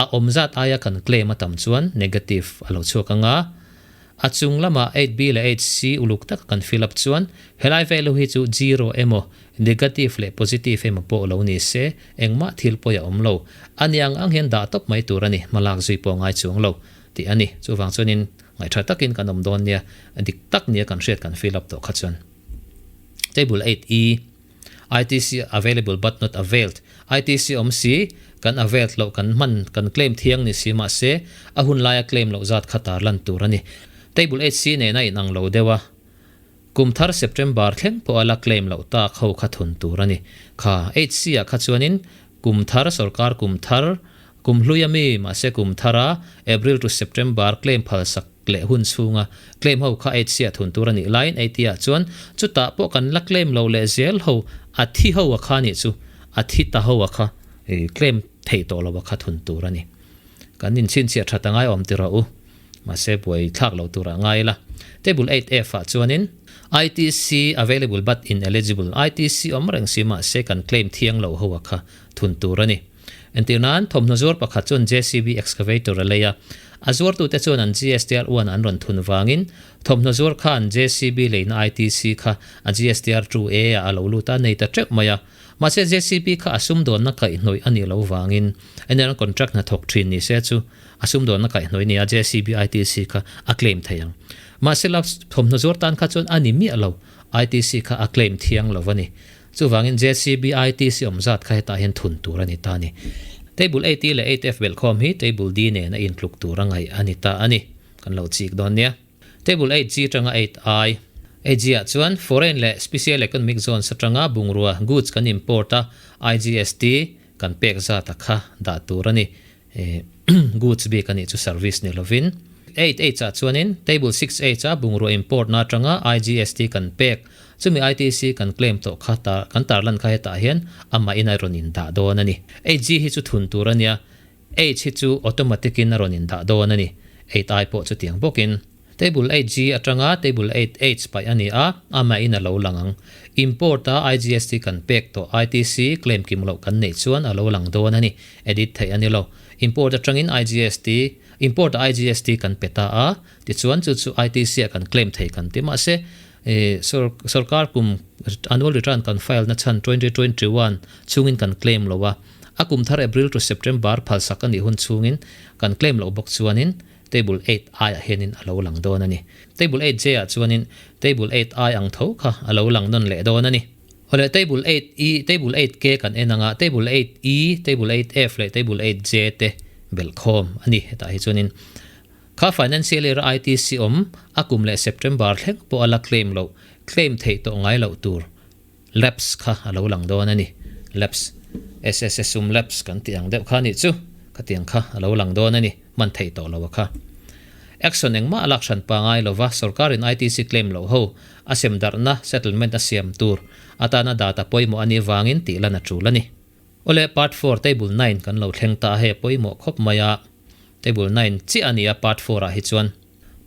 A awm zat aia kan claim a tam chuan negative a lo chhuak ang a. A chung lama 8B leh 8C uluk taka kan fill up chuan helai value hi chu zero emaw negative leh positive emaw pawh lo ni se engmah thil pawi a awm lo. A ni ang ang hian dah tawp mai tur a ni, hmalak zui pawh ngai chuang lo tih a ni. Chuvang chuanin ngaihṭha takin kan awm dawn nia, dik tak nia kan hriat kan fill up tawh kha chuan. Table 8 E, ITC available but not availed, ITC awm si, kan availed loh kan hman kan claim thiang ni si mahse a hun laia claim loh zat kha tarlan tur a ni. Table 8 C nena inang lo deuh a. Kum thar September thleng pawh a la claim loh tak ho kha thun tur a ni. Kha HC ah kha chuanin kum thar sorkar kum thar kum hlui a mi mahse kum thara April to September claim phalsak leh hun chhunga claim ho kha HC ah thun tur a nih laiin AT ah chuan chutah pawh kan la claim lo leh zel ho a thi ho a kha nih chu a thi ta ho a kha claim theih tawh lo a kha thun tur a ni. Kan inchhinchhiah that a ngai awm ti rawh u. Mahse buai thlak lo turah ngai ila. Table 8F ah chuanin ITC available but ineligible, ITC awm reng si mahse kan claim thiang lo ho a kha thun tur a ni. Entir nan thawmhnaw zuar pakhat chuan JCB excavator a lei a, a zuartute chuan an GSTR 1 an rawn thun vangin thawmhnaw zuar khan JCB leina ITC kha a GSTR 2A ah a lo lut a, nei ta teuh mai a. Mahse JCB kha a sumdawnna kaihhnawih a nih loh vangin NL contract hnathawk thin ni se chu a sumdawnna kaihhnawih nia JCB ITC kha a claim thei ang. Mahse la thawmhnaw zuar tan kha chuan a ni miah lo, ITC kha a claim thiang lo a ni. Chuvangin JCB ITC awm zat kha hetah hian thun tur a ni ta a ni. Table 8E leh 8F belhkhawm hi Table D nen a intluk tur a ngaih a ni ta a ni. Kan lo chik dawn nia. Table 8G atanga 8I. 8G ah chuan Foreign leh Special Economic Zones atanga bungrua, goods, kan import a, IGST kan pek zat a kha dah tur a ni. Goods bik a nih chu service ni lovin. 8H ah chuanin Table 6H a bungrua import na atanga IGST kan pek, chumi ITC kan claim tawh kha tar kan tarlan kha hetah hian amah in a rawn indah dawn a ni. 8G hi chu thun tur a nia, H hi chu automatic in a rawn indah dawn a ni. 8I pawh chutiang bawkin. Table 8G atanga Table 8H paih a ni a, amah in a lo lang ang. Import a IGST kan pek tawh ITC claim kim loh kan neih chuan a lo lang dawn a ni. Edit theih a ni lo. Import atangin IGST, Import a IGST kan pe ta a, tichuan chu chu ITC ah kan claim thei kan ti. Mahse, sorkar kum annual return kan file na chhan 2021 chhungin kan claim lo a, a kum thar April to September phalsak a nih hun chhungin kan claim loh bawk chuanin Table 8 I ah hianin a lo lang dawn a ni. Table 8 J ah chuanin Table 8 I ang tho kha a lo lang nawn leh dawn a ni. Awle Table 8 E, Table 8 K kan en anga Table 8 E, Table 8 F leh Table 8 J te belhkhawm a ni. Hetah hi chuanin kha Financial Year a ITC awm a kum leh September thleng pawh a la claim loh, claim theih tawh ngai loh tur Lapse kha a lo lang dawn a ni. Lapse, SSS sum lapse kan tih ang deuh kha nih chu, khatiang kha a lo lang dawn a ni, hman theih tawh lo a kha. Action engmah a lak hran pangai lova sorkarin ITC claim loh ho a sem darhna settlement a siam tur atana data pawimawh a nih vangin tih lan a tul a ni. Awle part four table nine kan lo thleng ta a hei a pawimawh khawp mai a, table nine chiah a ni a part four ah hi chuan.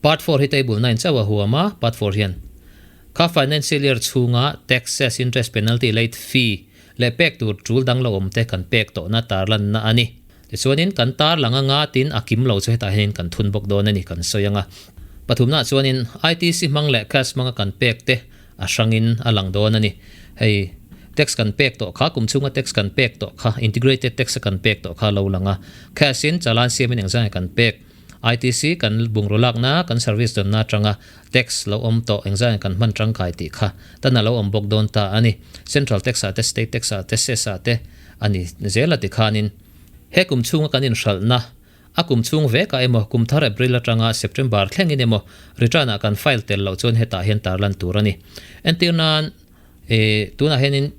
Part four hi table nine chauh a huam a, part four hian kha financial year chhunga taxes, interest, penalty, late fee leh pek tur tul dang lo awm te kan pek tawhna tarlanna a ni. Tichuanin kan tarlang anga tin a kim lo chu hetah hianin kan thun bawk dawn a ni kan sawi anga. Pathumnaah chuanin ITC hmang leh cash hmanga kan pek te a hrangin a lang dawn a ni. Hei tax kan pek tawh kha, kum chhunga tax kan pek tawh kha, integrated tax a kan pek tawh kha a lo lang a. Cash in chalan siamin engzah nge kan pek? ITC kan bungraw lakna, kan service dawnna atanga tax lo awm tawh engzah nge kan hman tangkai tih kha tan a lo awm bawk dawn ta a ni. Central tax ah te, state tax ah te, cess ah te a ni zel a tikhanin he kum chhunga kan inhralhna a kum chhung vekah emaw kum thar April atanga September thlengin emaw return ah kan file tel loh chuan hetah hian tarlan tur a ni. Entir nan E, tunah hianin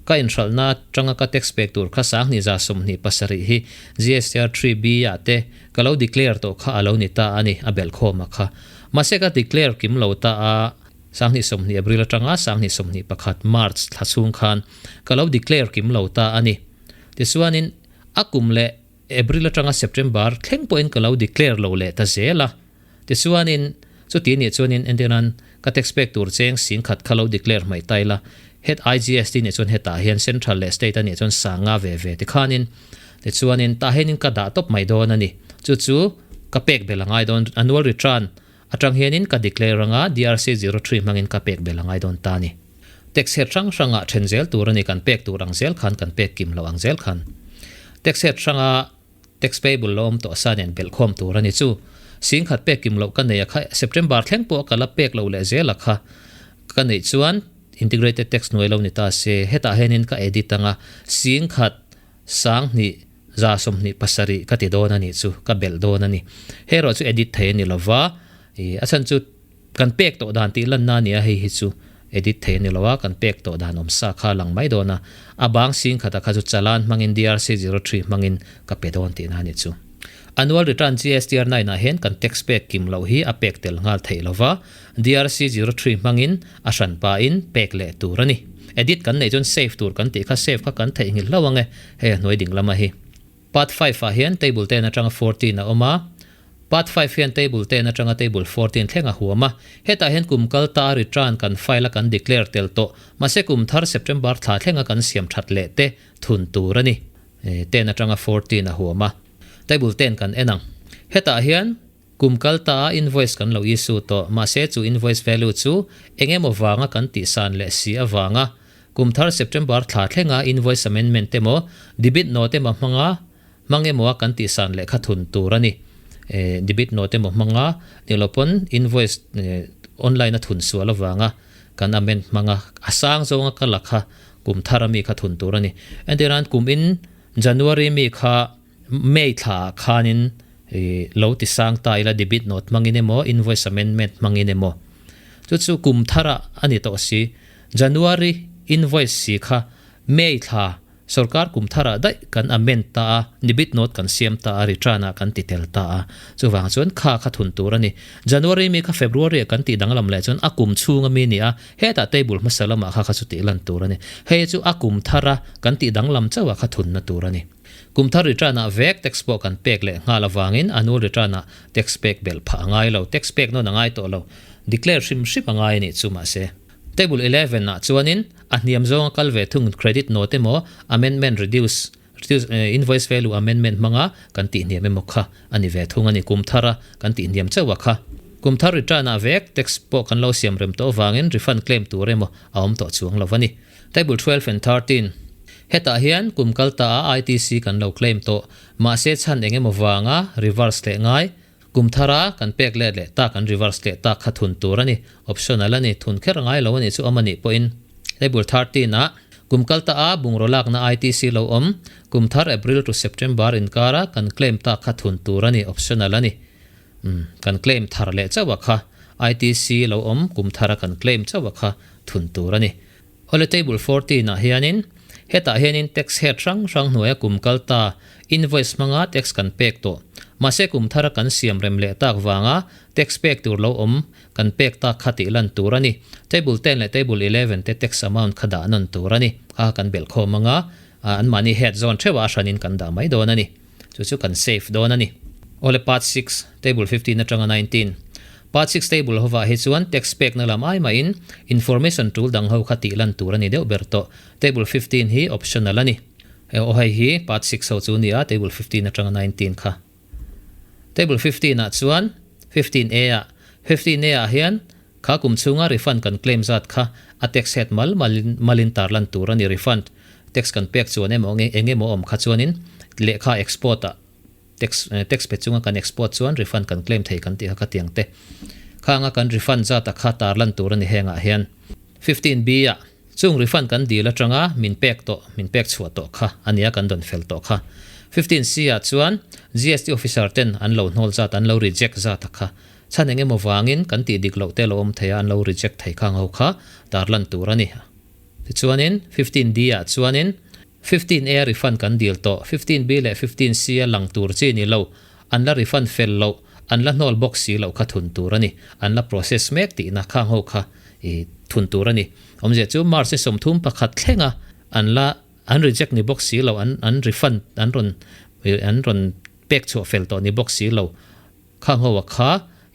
ka inhralhna atanga ka tax pek tur kha 2027 hi GSTR 3B ah te ka lo declare tawh kha a lo ni ta a ni, a belhkhawm a kha. Mahse ka declare kim lo ta a, 2020 April atanga 2021 March thla chhung khan ka lo declare kim lo ta a ni. Tichuanin a kum leh April atanga September thleng pawhin ka lo declare lo leh ta zel a. Tichuanin, chuti nih chuanin entirnan ka tax pek tur cheng singkhat kha lo declare hmaih ta ila, het IGST nih chuan hetah hian Central leh State a nih chuan sanga ve ve tikhanin, tichuanin tah hianin ka dah tawp mai dawn a ni. Chu chu ka pek bel a ngai dawn, annual return atang hianin ka declare anga DRC 03 hmangin ka pek bel a ngai dawn ta a ni. Tax head hrang hranga then zel tur a ni, kan pek tur ang zel khan kan pek kim loh ang zel khan. Tax head hranga Tax payable lo awm tawh sa nen belhkhawm tur a ni chu. Singkhat pek kim loh ka nei a kha September thleng pawh ka la pek loh leh zel a kha ka neih chuan integrated tax hnuai lo ni ta se hetah hianin ka edit anga singkhat 2127 ka ti dawn a nih chu ka belh dawn a ni. Hei erawh chu edit thei a ni lova ih a chhan chu Kan pek tawh dan tih lanna a nia hei hi chu edit thei a ni lo a, kan pek tawh dan awm sa kha a lang mai dawn a, a bang sing khata kha chu chalan hmangin DRC 03 hmangin ka pe dawn tihna a ni chu. Annual return GSTR 9 ah hian kan tax pek kim loh hi a pek tel nghal theih lo va, DRC 03 hmangin a hran pahin pek leh tur a ni. Edit kan neih chuan save tur kan tih kha save kha kan theihnghilh hlauh ang e, hei a hnuai ding lama hi. Part 5 ah hian table 10 atanga 14 a awm a, Part 5 hian table 10 atanga table 14 thleng a huam a, hetah hian kum kal ta a return kan file a kan declare tel tawh, mahse kum thar September thla thlenga kan siam that leh te thun tur a ni. 10 atanga 14 a huam a, table 10 kan en ang. Hetah hian kum kal ta a invoice kan lo issue tawh, mahse chu invoice value chu eng emaw vanga kan tihsan leh si avanga Kum thar September thla thlenga invoice amendment emaw, debit note emaw hmanga hmang emaw a kan tihsan lehkha thun tur a ni. Debit note emaw hmanga ni lo pawn invoice online a thun sual avanga kan amend hmanga a sang zawnga ka la kha kum thar ami kha thun tur a ni. Entirnan kum in January mi kha May thla ah khanin lo ti sang ta ila debit note hmangin emaw invoice amendment hmangin emaw chu chu kum thar ah a ni tawh si. January invoice si kha May thla. Sorkar kum tharah daih kan amend ta a, debit note kan siam ta a, return ah kan ti tel ta a. Chuvang chuan kha kha thun tur a ni. January mi kha February ah kan tih danglam leh chuan a kum chhunga mi ni a, hetah table hmasa lamah kha kha chu tih lan tur a ni. Hei chu a kum thara kan tih danglam chauh ah kha thunna tur a ni. Kum thar return ah vek tax pawh kan pek leh nghal avangin annual return ah tax pek belh phah a ngai lo, tax pek nawn a ngai tawh lo. Declare hrim hrim a ngai a nih chu mahse. Table 11 ah chuanin a hniam zawnga kal ve thung credit note emaw amendment reduce reduce invoice value amendment hmanga kan tih hniam emaw kha a ni ve thung a ni. Kum thara kan tih hniam chauh a kha. Kum thar return ah vek tax pawh kan lo siam rem tawh avangin refund claim tur emaw a awm tawh chuang lo a ni. Table 12 and 13 Hetah hian kum kal ta a ITC kan lo claim tawh mahse chhan eng emaw vanga reverse leh ngai Kum thara kan pek let leh tak an reverse leh tak kha thun tur a ni. Optional a ni, thun kher ngai lo a nih chu awm a nih pawhin. Table 13 ah kum kal ta a bungraw lakna ITC lo awm, kum thar April to September inkara kan claim tak kha thun tur a ni, optional a ni. Umm, kan claim thar leh chauh a kha ITC lo awm kum thara kan claim chauh a kha thun tur a ni. Awle table 14 ah hianin hetah hianin tax head hrang hrang hnuaia kum kal ta invoice hmanga tax kan pek tawh. Mahse kum thara kan siam rem leh tak vanga tax pek tur lo awm kan pek tak kha tih lan tur a ni. Table 10 leh table 11 te tax amount kha dah nawn tur a ni. Kha kan belh khawm anga anmahni head zawn theuhah a hranin kan dah mai dawn a ni. Chu chu kan save dawn a ni. Awle part 6, table 15 atanga 19. Part 6 table hovah hi chuan text pekna lam ai mahin information tul dang ho kha tih lan tur a ni deuh ber tawh. Table 15 hi optional a ni. Aw hei hi part 6 ho chu a ni a, table 15 atanga 19 kha. Table 15 ah chuan 15 A ah, 15 A ah hian kha kum chhunga refund kan claim zat kha a tax head mal malin malin tarlan tur a ni refund tax kan pek chuan emaw eng emaw awm kha chuanin lehkha export ah tax tax pe chunga kan export chuan refund kan claim thei kan tih kha khatiang te khanga kan refund zat a kha tarlan tur a ni hengah hian 15 B ah chung refund kan dil atanga min pek tawh min pek chhuah tawh kha a nia kan dawn fel tawh kha 15 C ah chuan GST officer ten an lo hnawl zat an lo reject zat a kha Chhan eng emaw vangin kan tih dik loh te lo awm thei a, an lo reject thei khang ho kha tarlan tur a ni. Tichuanin 15 D ah chuanin 15 A refund kan dil tawh, 15 B leh 15 C a lang tur chi ni lo, an la refund fel loh, an la hnawl bawk si loh kha thun tur a ni. An la process mek tihna khang ho kha i thun tur a ni. Awmzia chu March ni 31 thlenga an la an reject ni bawk si lo, an an refund an rawn an rawn pek chhuah fel tawh ni bawk si lo. Kha ngho a kha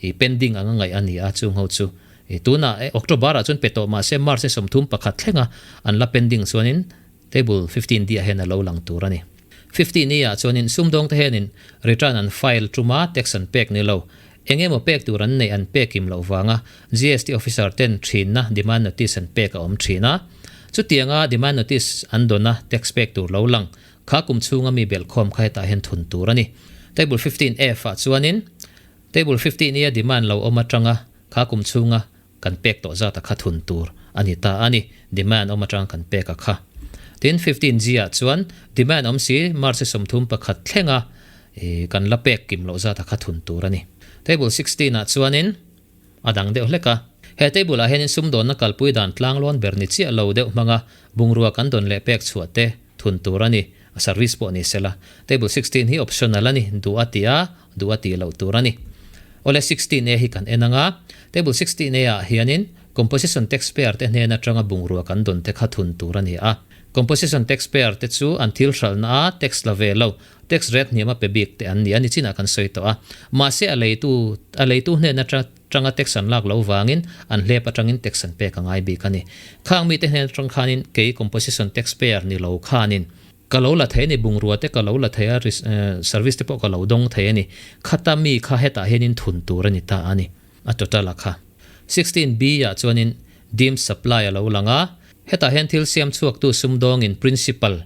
i pending anga ngaih a ni a, chu ngho chu i tunah October ah chuan pe tawh mahse March ni 31 thlenga an la pending chuanin table 15 D ah hian a lo lang tur a ni. 15 E ah chuanin sumdawng te hianin return an file tuma tax an pek ni lo, eng emaw pek tur an neih an pek kim loh vanga GST officer ten thinna demand notice an pek a awm thin a. Chutianga demand notice an dawn a tax pek tur lo lang Kha kum chhunga mi belhkhawm kha hetah hian thun tur a ni. Table 15 F ah chuanin Table 15 E a demand lo awm atanga kha kum chhunga kan pek tawh zata kha thun tur a ni ta a ni, demand awm atanga kan pek a kha. Tin, 15 G ah chuan demand awm si March 31 thlenga kan la pek kim loh zata kha thun tur a ni. Table 16 ah chuanin A dang deuh hlek a. He table ah hianin sumdawnna kalpui dan tlanglawn ber ni chiah lo deuh hmanga bungrua kan dawn leh pek chhuah te thun tur a ni. A service pawh ni sela. Table 16 hi optional a ni, duh a ti a, duh a tih loh tur a ni. Awle 16 A hi kan en anga, table 16 A ah hianin composition taxpayer te hnen atanga bungrua kan dawn te kha thun tur a ni a. Composition taxpayer te chu an thil hralhna a tax la ve lo, Tax rate hniam a pe bik te an ni a, nichinah kan sawi tawh a. Mahse a leitu a leitu hnen atanga tax an lak loh vangin an hlep atangin tax an pek a ngai bik a ni. Khang mite hnen atang khanin kei composition tax payer ni lo khanin ka lo la thei a ni, bungrua te ka lo la thei a, service te pawh ka lo dawng thei a ni. Khata mi kha hetah hianin thun tur a ni ta a ni, a total a kha. 16 B ah chuanin deemed supply a lo lang a, hetah hian thil siam chhuaktu sumdawngin principal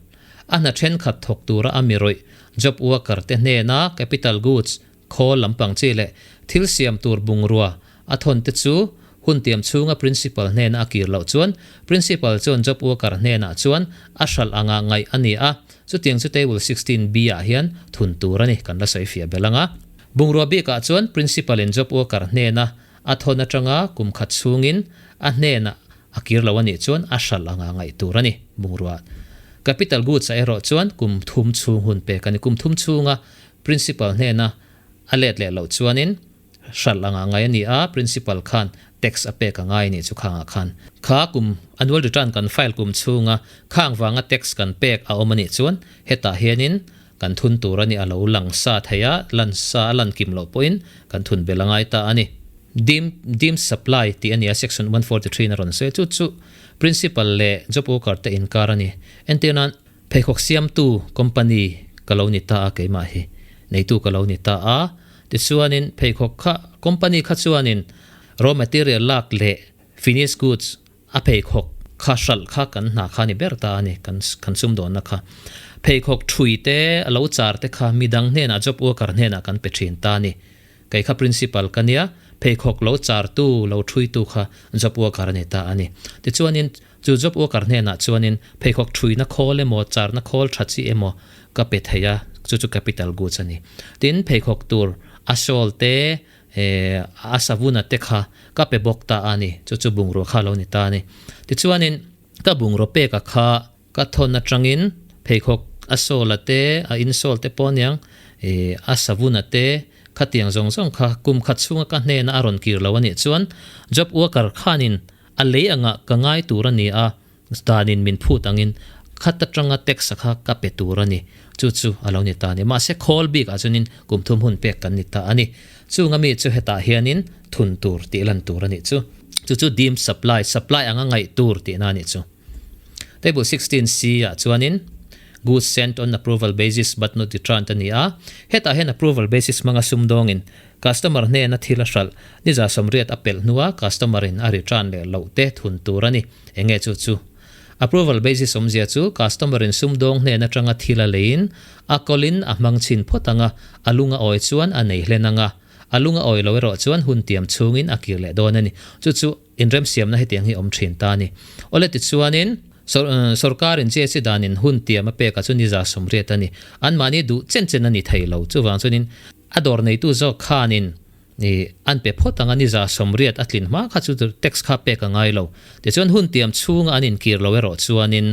A hna thenkhat thawk tura a mi rawih, job worker, te hnena capital goods, khawl lampang chi leh thil siam tur bungrua a thawn te chu hun tiam chhunga principal hnena a kir loh chuan principal chuan job worker hnenah chuan a hralh anga ngaih a ni a, chutiang chu table 16 B ah hian thun tur a ni kan la sawi fiah belh ang a. Bungrua bikah chuan principal in job worker hnena a thawn atanga kum khat chhungin a hnenah A kir lo a nih chuan a hralh anga ngaih tur a ni, bungrua. Capital goods ah erawh chuan kum thum chhung hun pek a ni. Kum thum chhunga principal hnena a let leh loh chuanin hralh anga ngai a ni a, principal khan tax a pek a ngai a nih chu khangah khan. Kha kum annual return kan file kum chhunga khang vanga tax kan pek a awm a nih chuan hetah hianin kan thun tur a ni a lo lang sa thei a, lan sa a lan kim loh pawhin kan thun bel a ngai ta a ni. Dim Deemed supply tih a ni a, section 143 in a rawn sawi a, chu chu principal leh job worker te inkar a ni. Entir nan pheikhawk siamtu company ka lo ni ta a keimah hi neitu ka lo ni ta a, tichuanin pheikhawk kha company kha chuanin raw material lak leh finish goods A pheikhawk kha hralh kha kan hna kha a ni ber ta a ni, kan kan sumdawnna kha. Pheikhawk thui te, a lo char te kha midang hnenah job worker hnenah kan pe thin ta a ni. Kei kha principal ka nia, pheikhawk lo chartu, lo thuitu kha job worker a ni ta a ni. Tichuanin chu job worker hnenah chuanin pheikhawk thuina khawl emaw, charna khawl tha chi emaw ka pe thei a, chu chu capital goods a ni. Tin, pheikhawk tur a shawl te, He a savuna te kha ka pe bawk ta a ni, chu chu bungrua kha a lo ni ta a ni. Tichuanin ka bungraw peka kha ka thawn atangin pheikhawk a sawla te, a insawl te pawh aniang, ih a savuna te khatiang zawng zawng kha kum khat chhunga ka hnena a rawn kir lo a nih chuan job worker khanin a lei angah ka ngai tur a ni a, Danin min phut angin khat atanga tax a kha ka pe tur a ni. Chu chu a lo ni ta a ni. Mahse khawl bik ah chuanin kum thum hun pek kan ni ta a ni. Chung ami chu hetah hianin thun tur tih lan tur a nih chu. Chu chu deemed supply, supply anga ngaih tur tihna a nih chu. Table 16 C ah chuanin goods sent on approval basis but not returned a ni a. Hetah hian approval basis hmanga sumdawngin Customer hnena thil a hralh, ni 80 a pelh hnua customer in a return leh loh te thun tur a ni. Enge chu chu? Approval basis awmzia chu customer in sumdawng hnen atanga thil a leiin a kawlin a hmang chhin phawt anga, a lung a awi chuan a nei hlen anga, a lung a awi lo erawh chuan hun tiam chhungin a kir leh dawn a ni. Chu chu inremsiamna hetiang hi awm thin ta a ni. Awle tichuanin sorkarin GST danin hun tiam a pek ah chu ni 80 a ni. Anmahni duh chen chen a ni thei lo. Chuvang chuanin A dawr neitu zawk khanin i an pe phawt ang a, ni 80 a tlin hma kha chu tax kha pek a ngai lo. Tichuan hun tiam chhunga an inkir lo erawh chuanin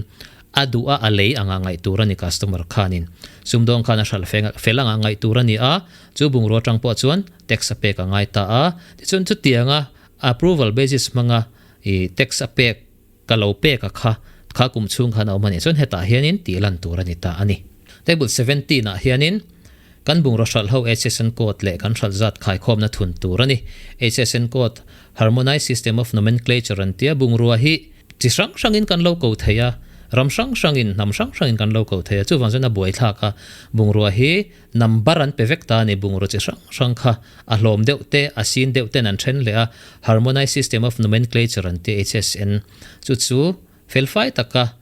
a duh a, a lei anga ngaih tur a ni customer khanin. Sumdawng khan a hralh fel anga ngaih tur a ni a, chu bungrua atang pawh chuan tax a pek a ngai ta a. Tichuan chutianga approval basis hmanga i tax a pek ka lo pek a kha, kha kum chhung khan a awm a nih chuan hetah hianin tih lan tur a ni ta a ni. Table 17 ah hianin kan bungraw hralh ho HSN code leh kan hralh zat khaikhawmna thun tur a ni. HSN code, Harmonized System of Nomenclature an tia bungrua hi chi hrang hrangin kan lo ko thei a, ram hrang hrangin, hnam hrang hrangin kan lo ko thei a, chuvang chuan a buaithlak a, bungrua hi Number an pe vek ta a ni, bungraw chi hrang hrang kha a hlawm deuh te, a sin deuh ten an then leh a, Harmonized System of Nomenclature an ti HSN chu chu felfai taka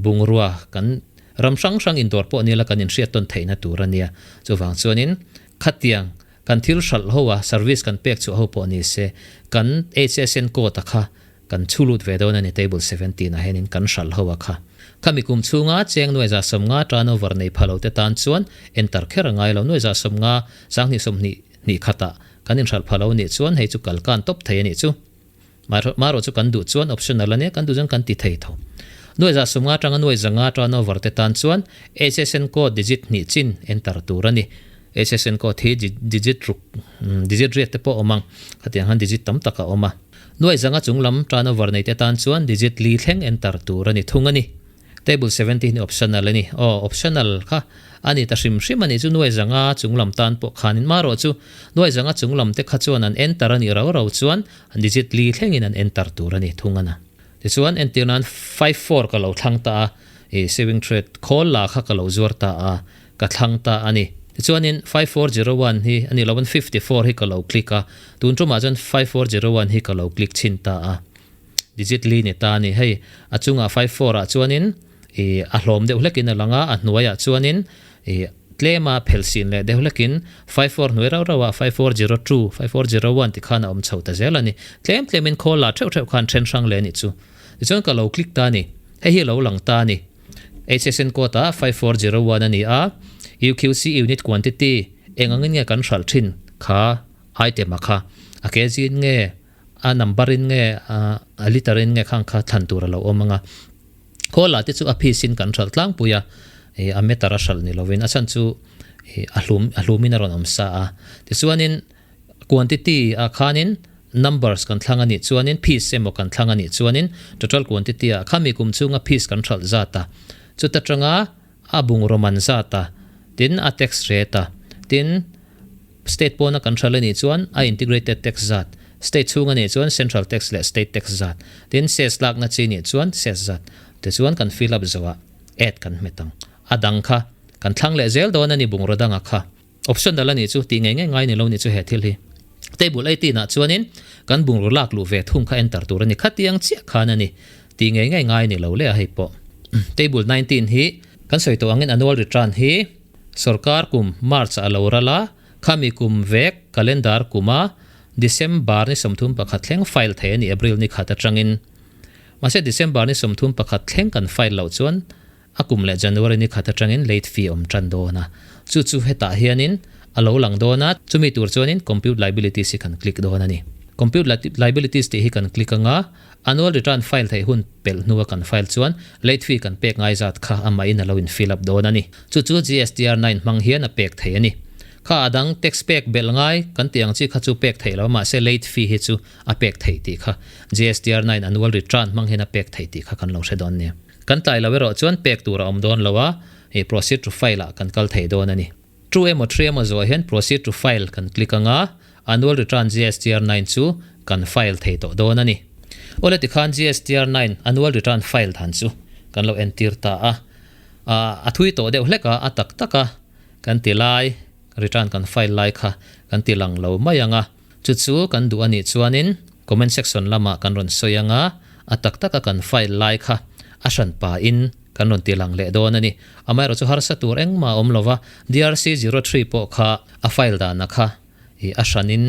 bungrua kan ram hrang hrang indawr pawh nila kan inhriat tawn theihna tur a nia. Chuvang chuanin khatiang kan thil hralh ho a, service kan pek chhuah ho pawh ni se, kan HSN code a kha Kan chhu lut ve dawn a ni table 17 ah hianin kan hralh ho a kha. Khami kum chhunga cheng 150 turnover nei pha lo te tan chuan enter kher a ngai lo. 150 20 20 hnih khatah kan inhralh pha lo nih chuan hei chu kal kan tawp thei a nih chu. Marawh chu kan duh chuan optional a nia, kan duh chuan kan ti thei tho. 150 atanga 500 turnover te tan chuan HSN code digit hnih chin enter tur a ni. HSN code hi digit ruk digit riat te pawh a awm ang, khatiang khan digit tam tak a awm a. Nuai zanga chung lam turnover nei te tan chuan digit li thleng enter tur a ni thung a ni. Table 70 hi optional a ni. Aw, optional kha a ni ta hrim hrim a nih chu nuai zanga chung lam tan pawh khanin marawh chu nuai zanga chung lam te kha chuan an enter a nih rau rau chuan digit li thlengin an enter tur a ni thung a na. Tichuan entir nan five four ka lo thlang ta a, ih sewing thread khawl la kha ka lo zuar ta a, Ka thlang ta a ni. Tichuanin 5401 hi a ni lo in 54 hi ka lo click a, tun tumah chuan 5401 hi ka lo click chhin ta a. Digit li ni ta a ni. Hei a chungah 54 ah chuanin ih a hlawm deuh hlekin a lang a, a hnuaiah chuanin ih tlema phelsin leh deuh hlekin 54 hnuai rauh rauh ah 5402, 5401 ti khan a awm chho ta zel a ni. Tlem tlemin khawl la theuh theuh khan then hrang leh a nih chu. Tichuan ka lo click ta a ni. Hei hi a lo lang ta a ni. HSN code ah 5401 a ni a, UQC unit quantity eng angin nge kan hralh thin kha item a kha a kg in nge a number in nge a liter in nge khang kha thlan tur a lo awm ang a. Khawla te chu a piece in kan hralh tlangpui a, a meter a hralh ni lovin a chhan chu a hlum a hlumin a rawn awm sa a. Tichuanin quantity ah khanin numbers kan thlang a nih chuanin piece emaw kan thlang a nih chuanin total quantity ah khami kum chhunga piece kan hralh zat a, chuta tanga a bungraw man zat a, tin a tax rate a, tin State pawna kan hral a nih chuan a integrated tax zat, state chhung a nih chuan central tax leh state tax zat, tin cess lakna chi nih chuan cess zat te chuan kan fill up zawhah add kan hmet ang. A dang kha kan thlang leh zel dawn a ni bungraw danga kha. Optional a nih chu tih ngei ngei ngai ni lo nih chu he thil hi. Table 18 ah chuanin kan bungraw lak luh ve thung kha enter tur a ni khatiang chiah khan a ni. Tih ngei ngei ngai ni lo le a hei pawh. Table 19 hi kan sawi tawh angin annual return hi Sorkar kum March a lo ral a, khami kum vek calendar kuma December ni 31 thleng file thei a ni April ni khat atangin. Mahse December ni 31 thleng kan file loh chuan a kum leh January ni khat atangin late fee awm tan dawn a. Chu chu hetah hianin a lo lang dawn a, chumi tur chuanin Compute Liabilities hi kan click dawn a ni. Compute Liabilities tih hi kan click anga, Annual return file theih hun pelh hnua kan file chuan late fee kan pek ngai zat kha amahin a lo in fill up dawn a ni. Chu chu GSTR 9 hmang hian a pek thei a ni. Kha a dang tax pek belh ngai kan tih ang chi kha chu pek theih lo mahse late fee hi chu a pek theih tih kha GSTR 9 annual return hmang hian a pek theih tih kha kan lo hre dawn nia. Kan tlai lo erawh chuan pek tur a awm dawn lo a, ih proceed to file ah kan kal thei dawn a ni. Two emaw three emaw zuah hian Proceed to File kan click anga, Annual Return GSTR 9 chu kan file thei tawh dawn a ni. Awle tikhan GSTR 9 Annual Return file dan chu kan lo entir ta a. A thui tawh deuh hlek a, a tak tak a kan ti lai, return kan file lai kha kan ti lang lo mai ang a. Chu chu kan duh a nih chuanin comment section lamah kan rawn sawi ang a, a tak tak a kan file lai kha a hran pahin kan rawn ti lang leh dawn a ni. Amaherawhchu harsa tur engmah a awm lo va, DRC 03 pawh kha a file dahna kha ih a hranin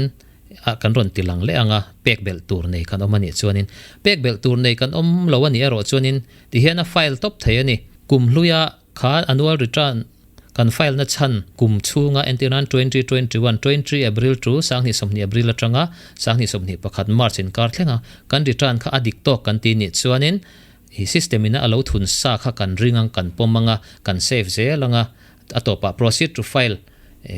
a kan rawn ti lang leh ang a, pek belh tur nei kan awm a nih chuanin. Pek belh tur nei kan awm lo a nih erawh chuanin tihian a file tawp thei a ni. Kum hluia kha annual return kan file na chhan kum chhunga entir nan 2021 23 April to 2020 April atanga 2021 March inkar thlenga kan return kha a dik tawk kan ti nih chuanin I system ina a lo thun sa kha kan ring ang, kan pawm ang a, kan save zel ang a, a tawpah proceed to file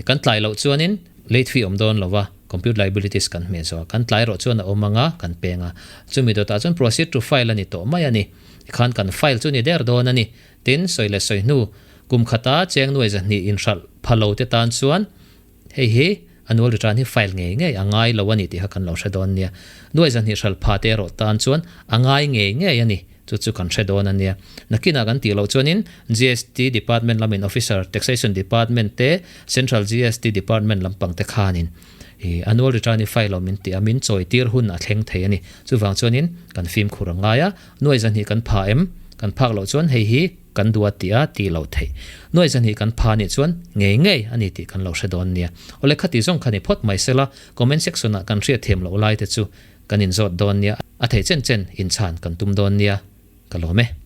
kan tlai loh chuanin late fee awm dawn lo va, compute liabilities kan hmeh zawh a, kan tlai rawh chuan a awm ang a, kan peng a. Chumi dawtah chuan proceed to file a ni tawh mai a ni. Tikhan kan file chu ni der dawn a ni. Tin, sawi leh sawi hnu, kum khata cheng nuai zahnih inhralh pha lo te tan chuan, Hei hi annual return hi file ngei ngei a ngai lo a ni tih kha kan lo hre dawn nia. Nuai zahnih hral pha te erawh tan chuan a ngai ngei ngei a ni, chu chu kan hre dawn a nia. Nakinah kan tih loh chuanin GST department lamin officer, taxation department te, central GST department lampang te khanin i annual return hi file awm min tih a, min chawi tir hun a thleng thei a ni. Chuvang chuanin kan fimkhur a ngai a, nuai zahnih kan pha em? Kan phak loh chuan hei hi Kan duat tih a tih loh theih. Nuai zahnih kan pha nih chuan ngei ngei a ni tih kan lo hre dawn nia. Awle khati zawng kha ni phawt mai sela, comment section ah kan hriat thiam loh lai te chu kan inzawt dawn nia, a thei chen chen inchhan kan tum dawn nia. Ka lawm e.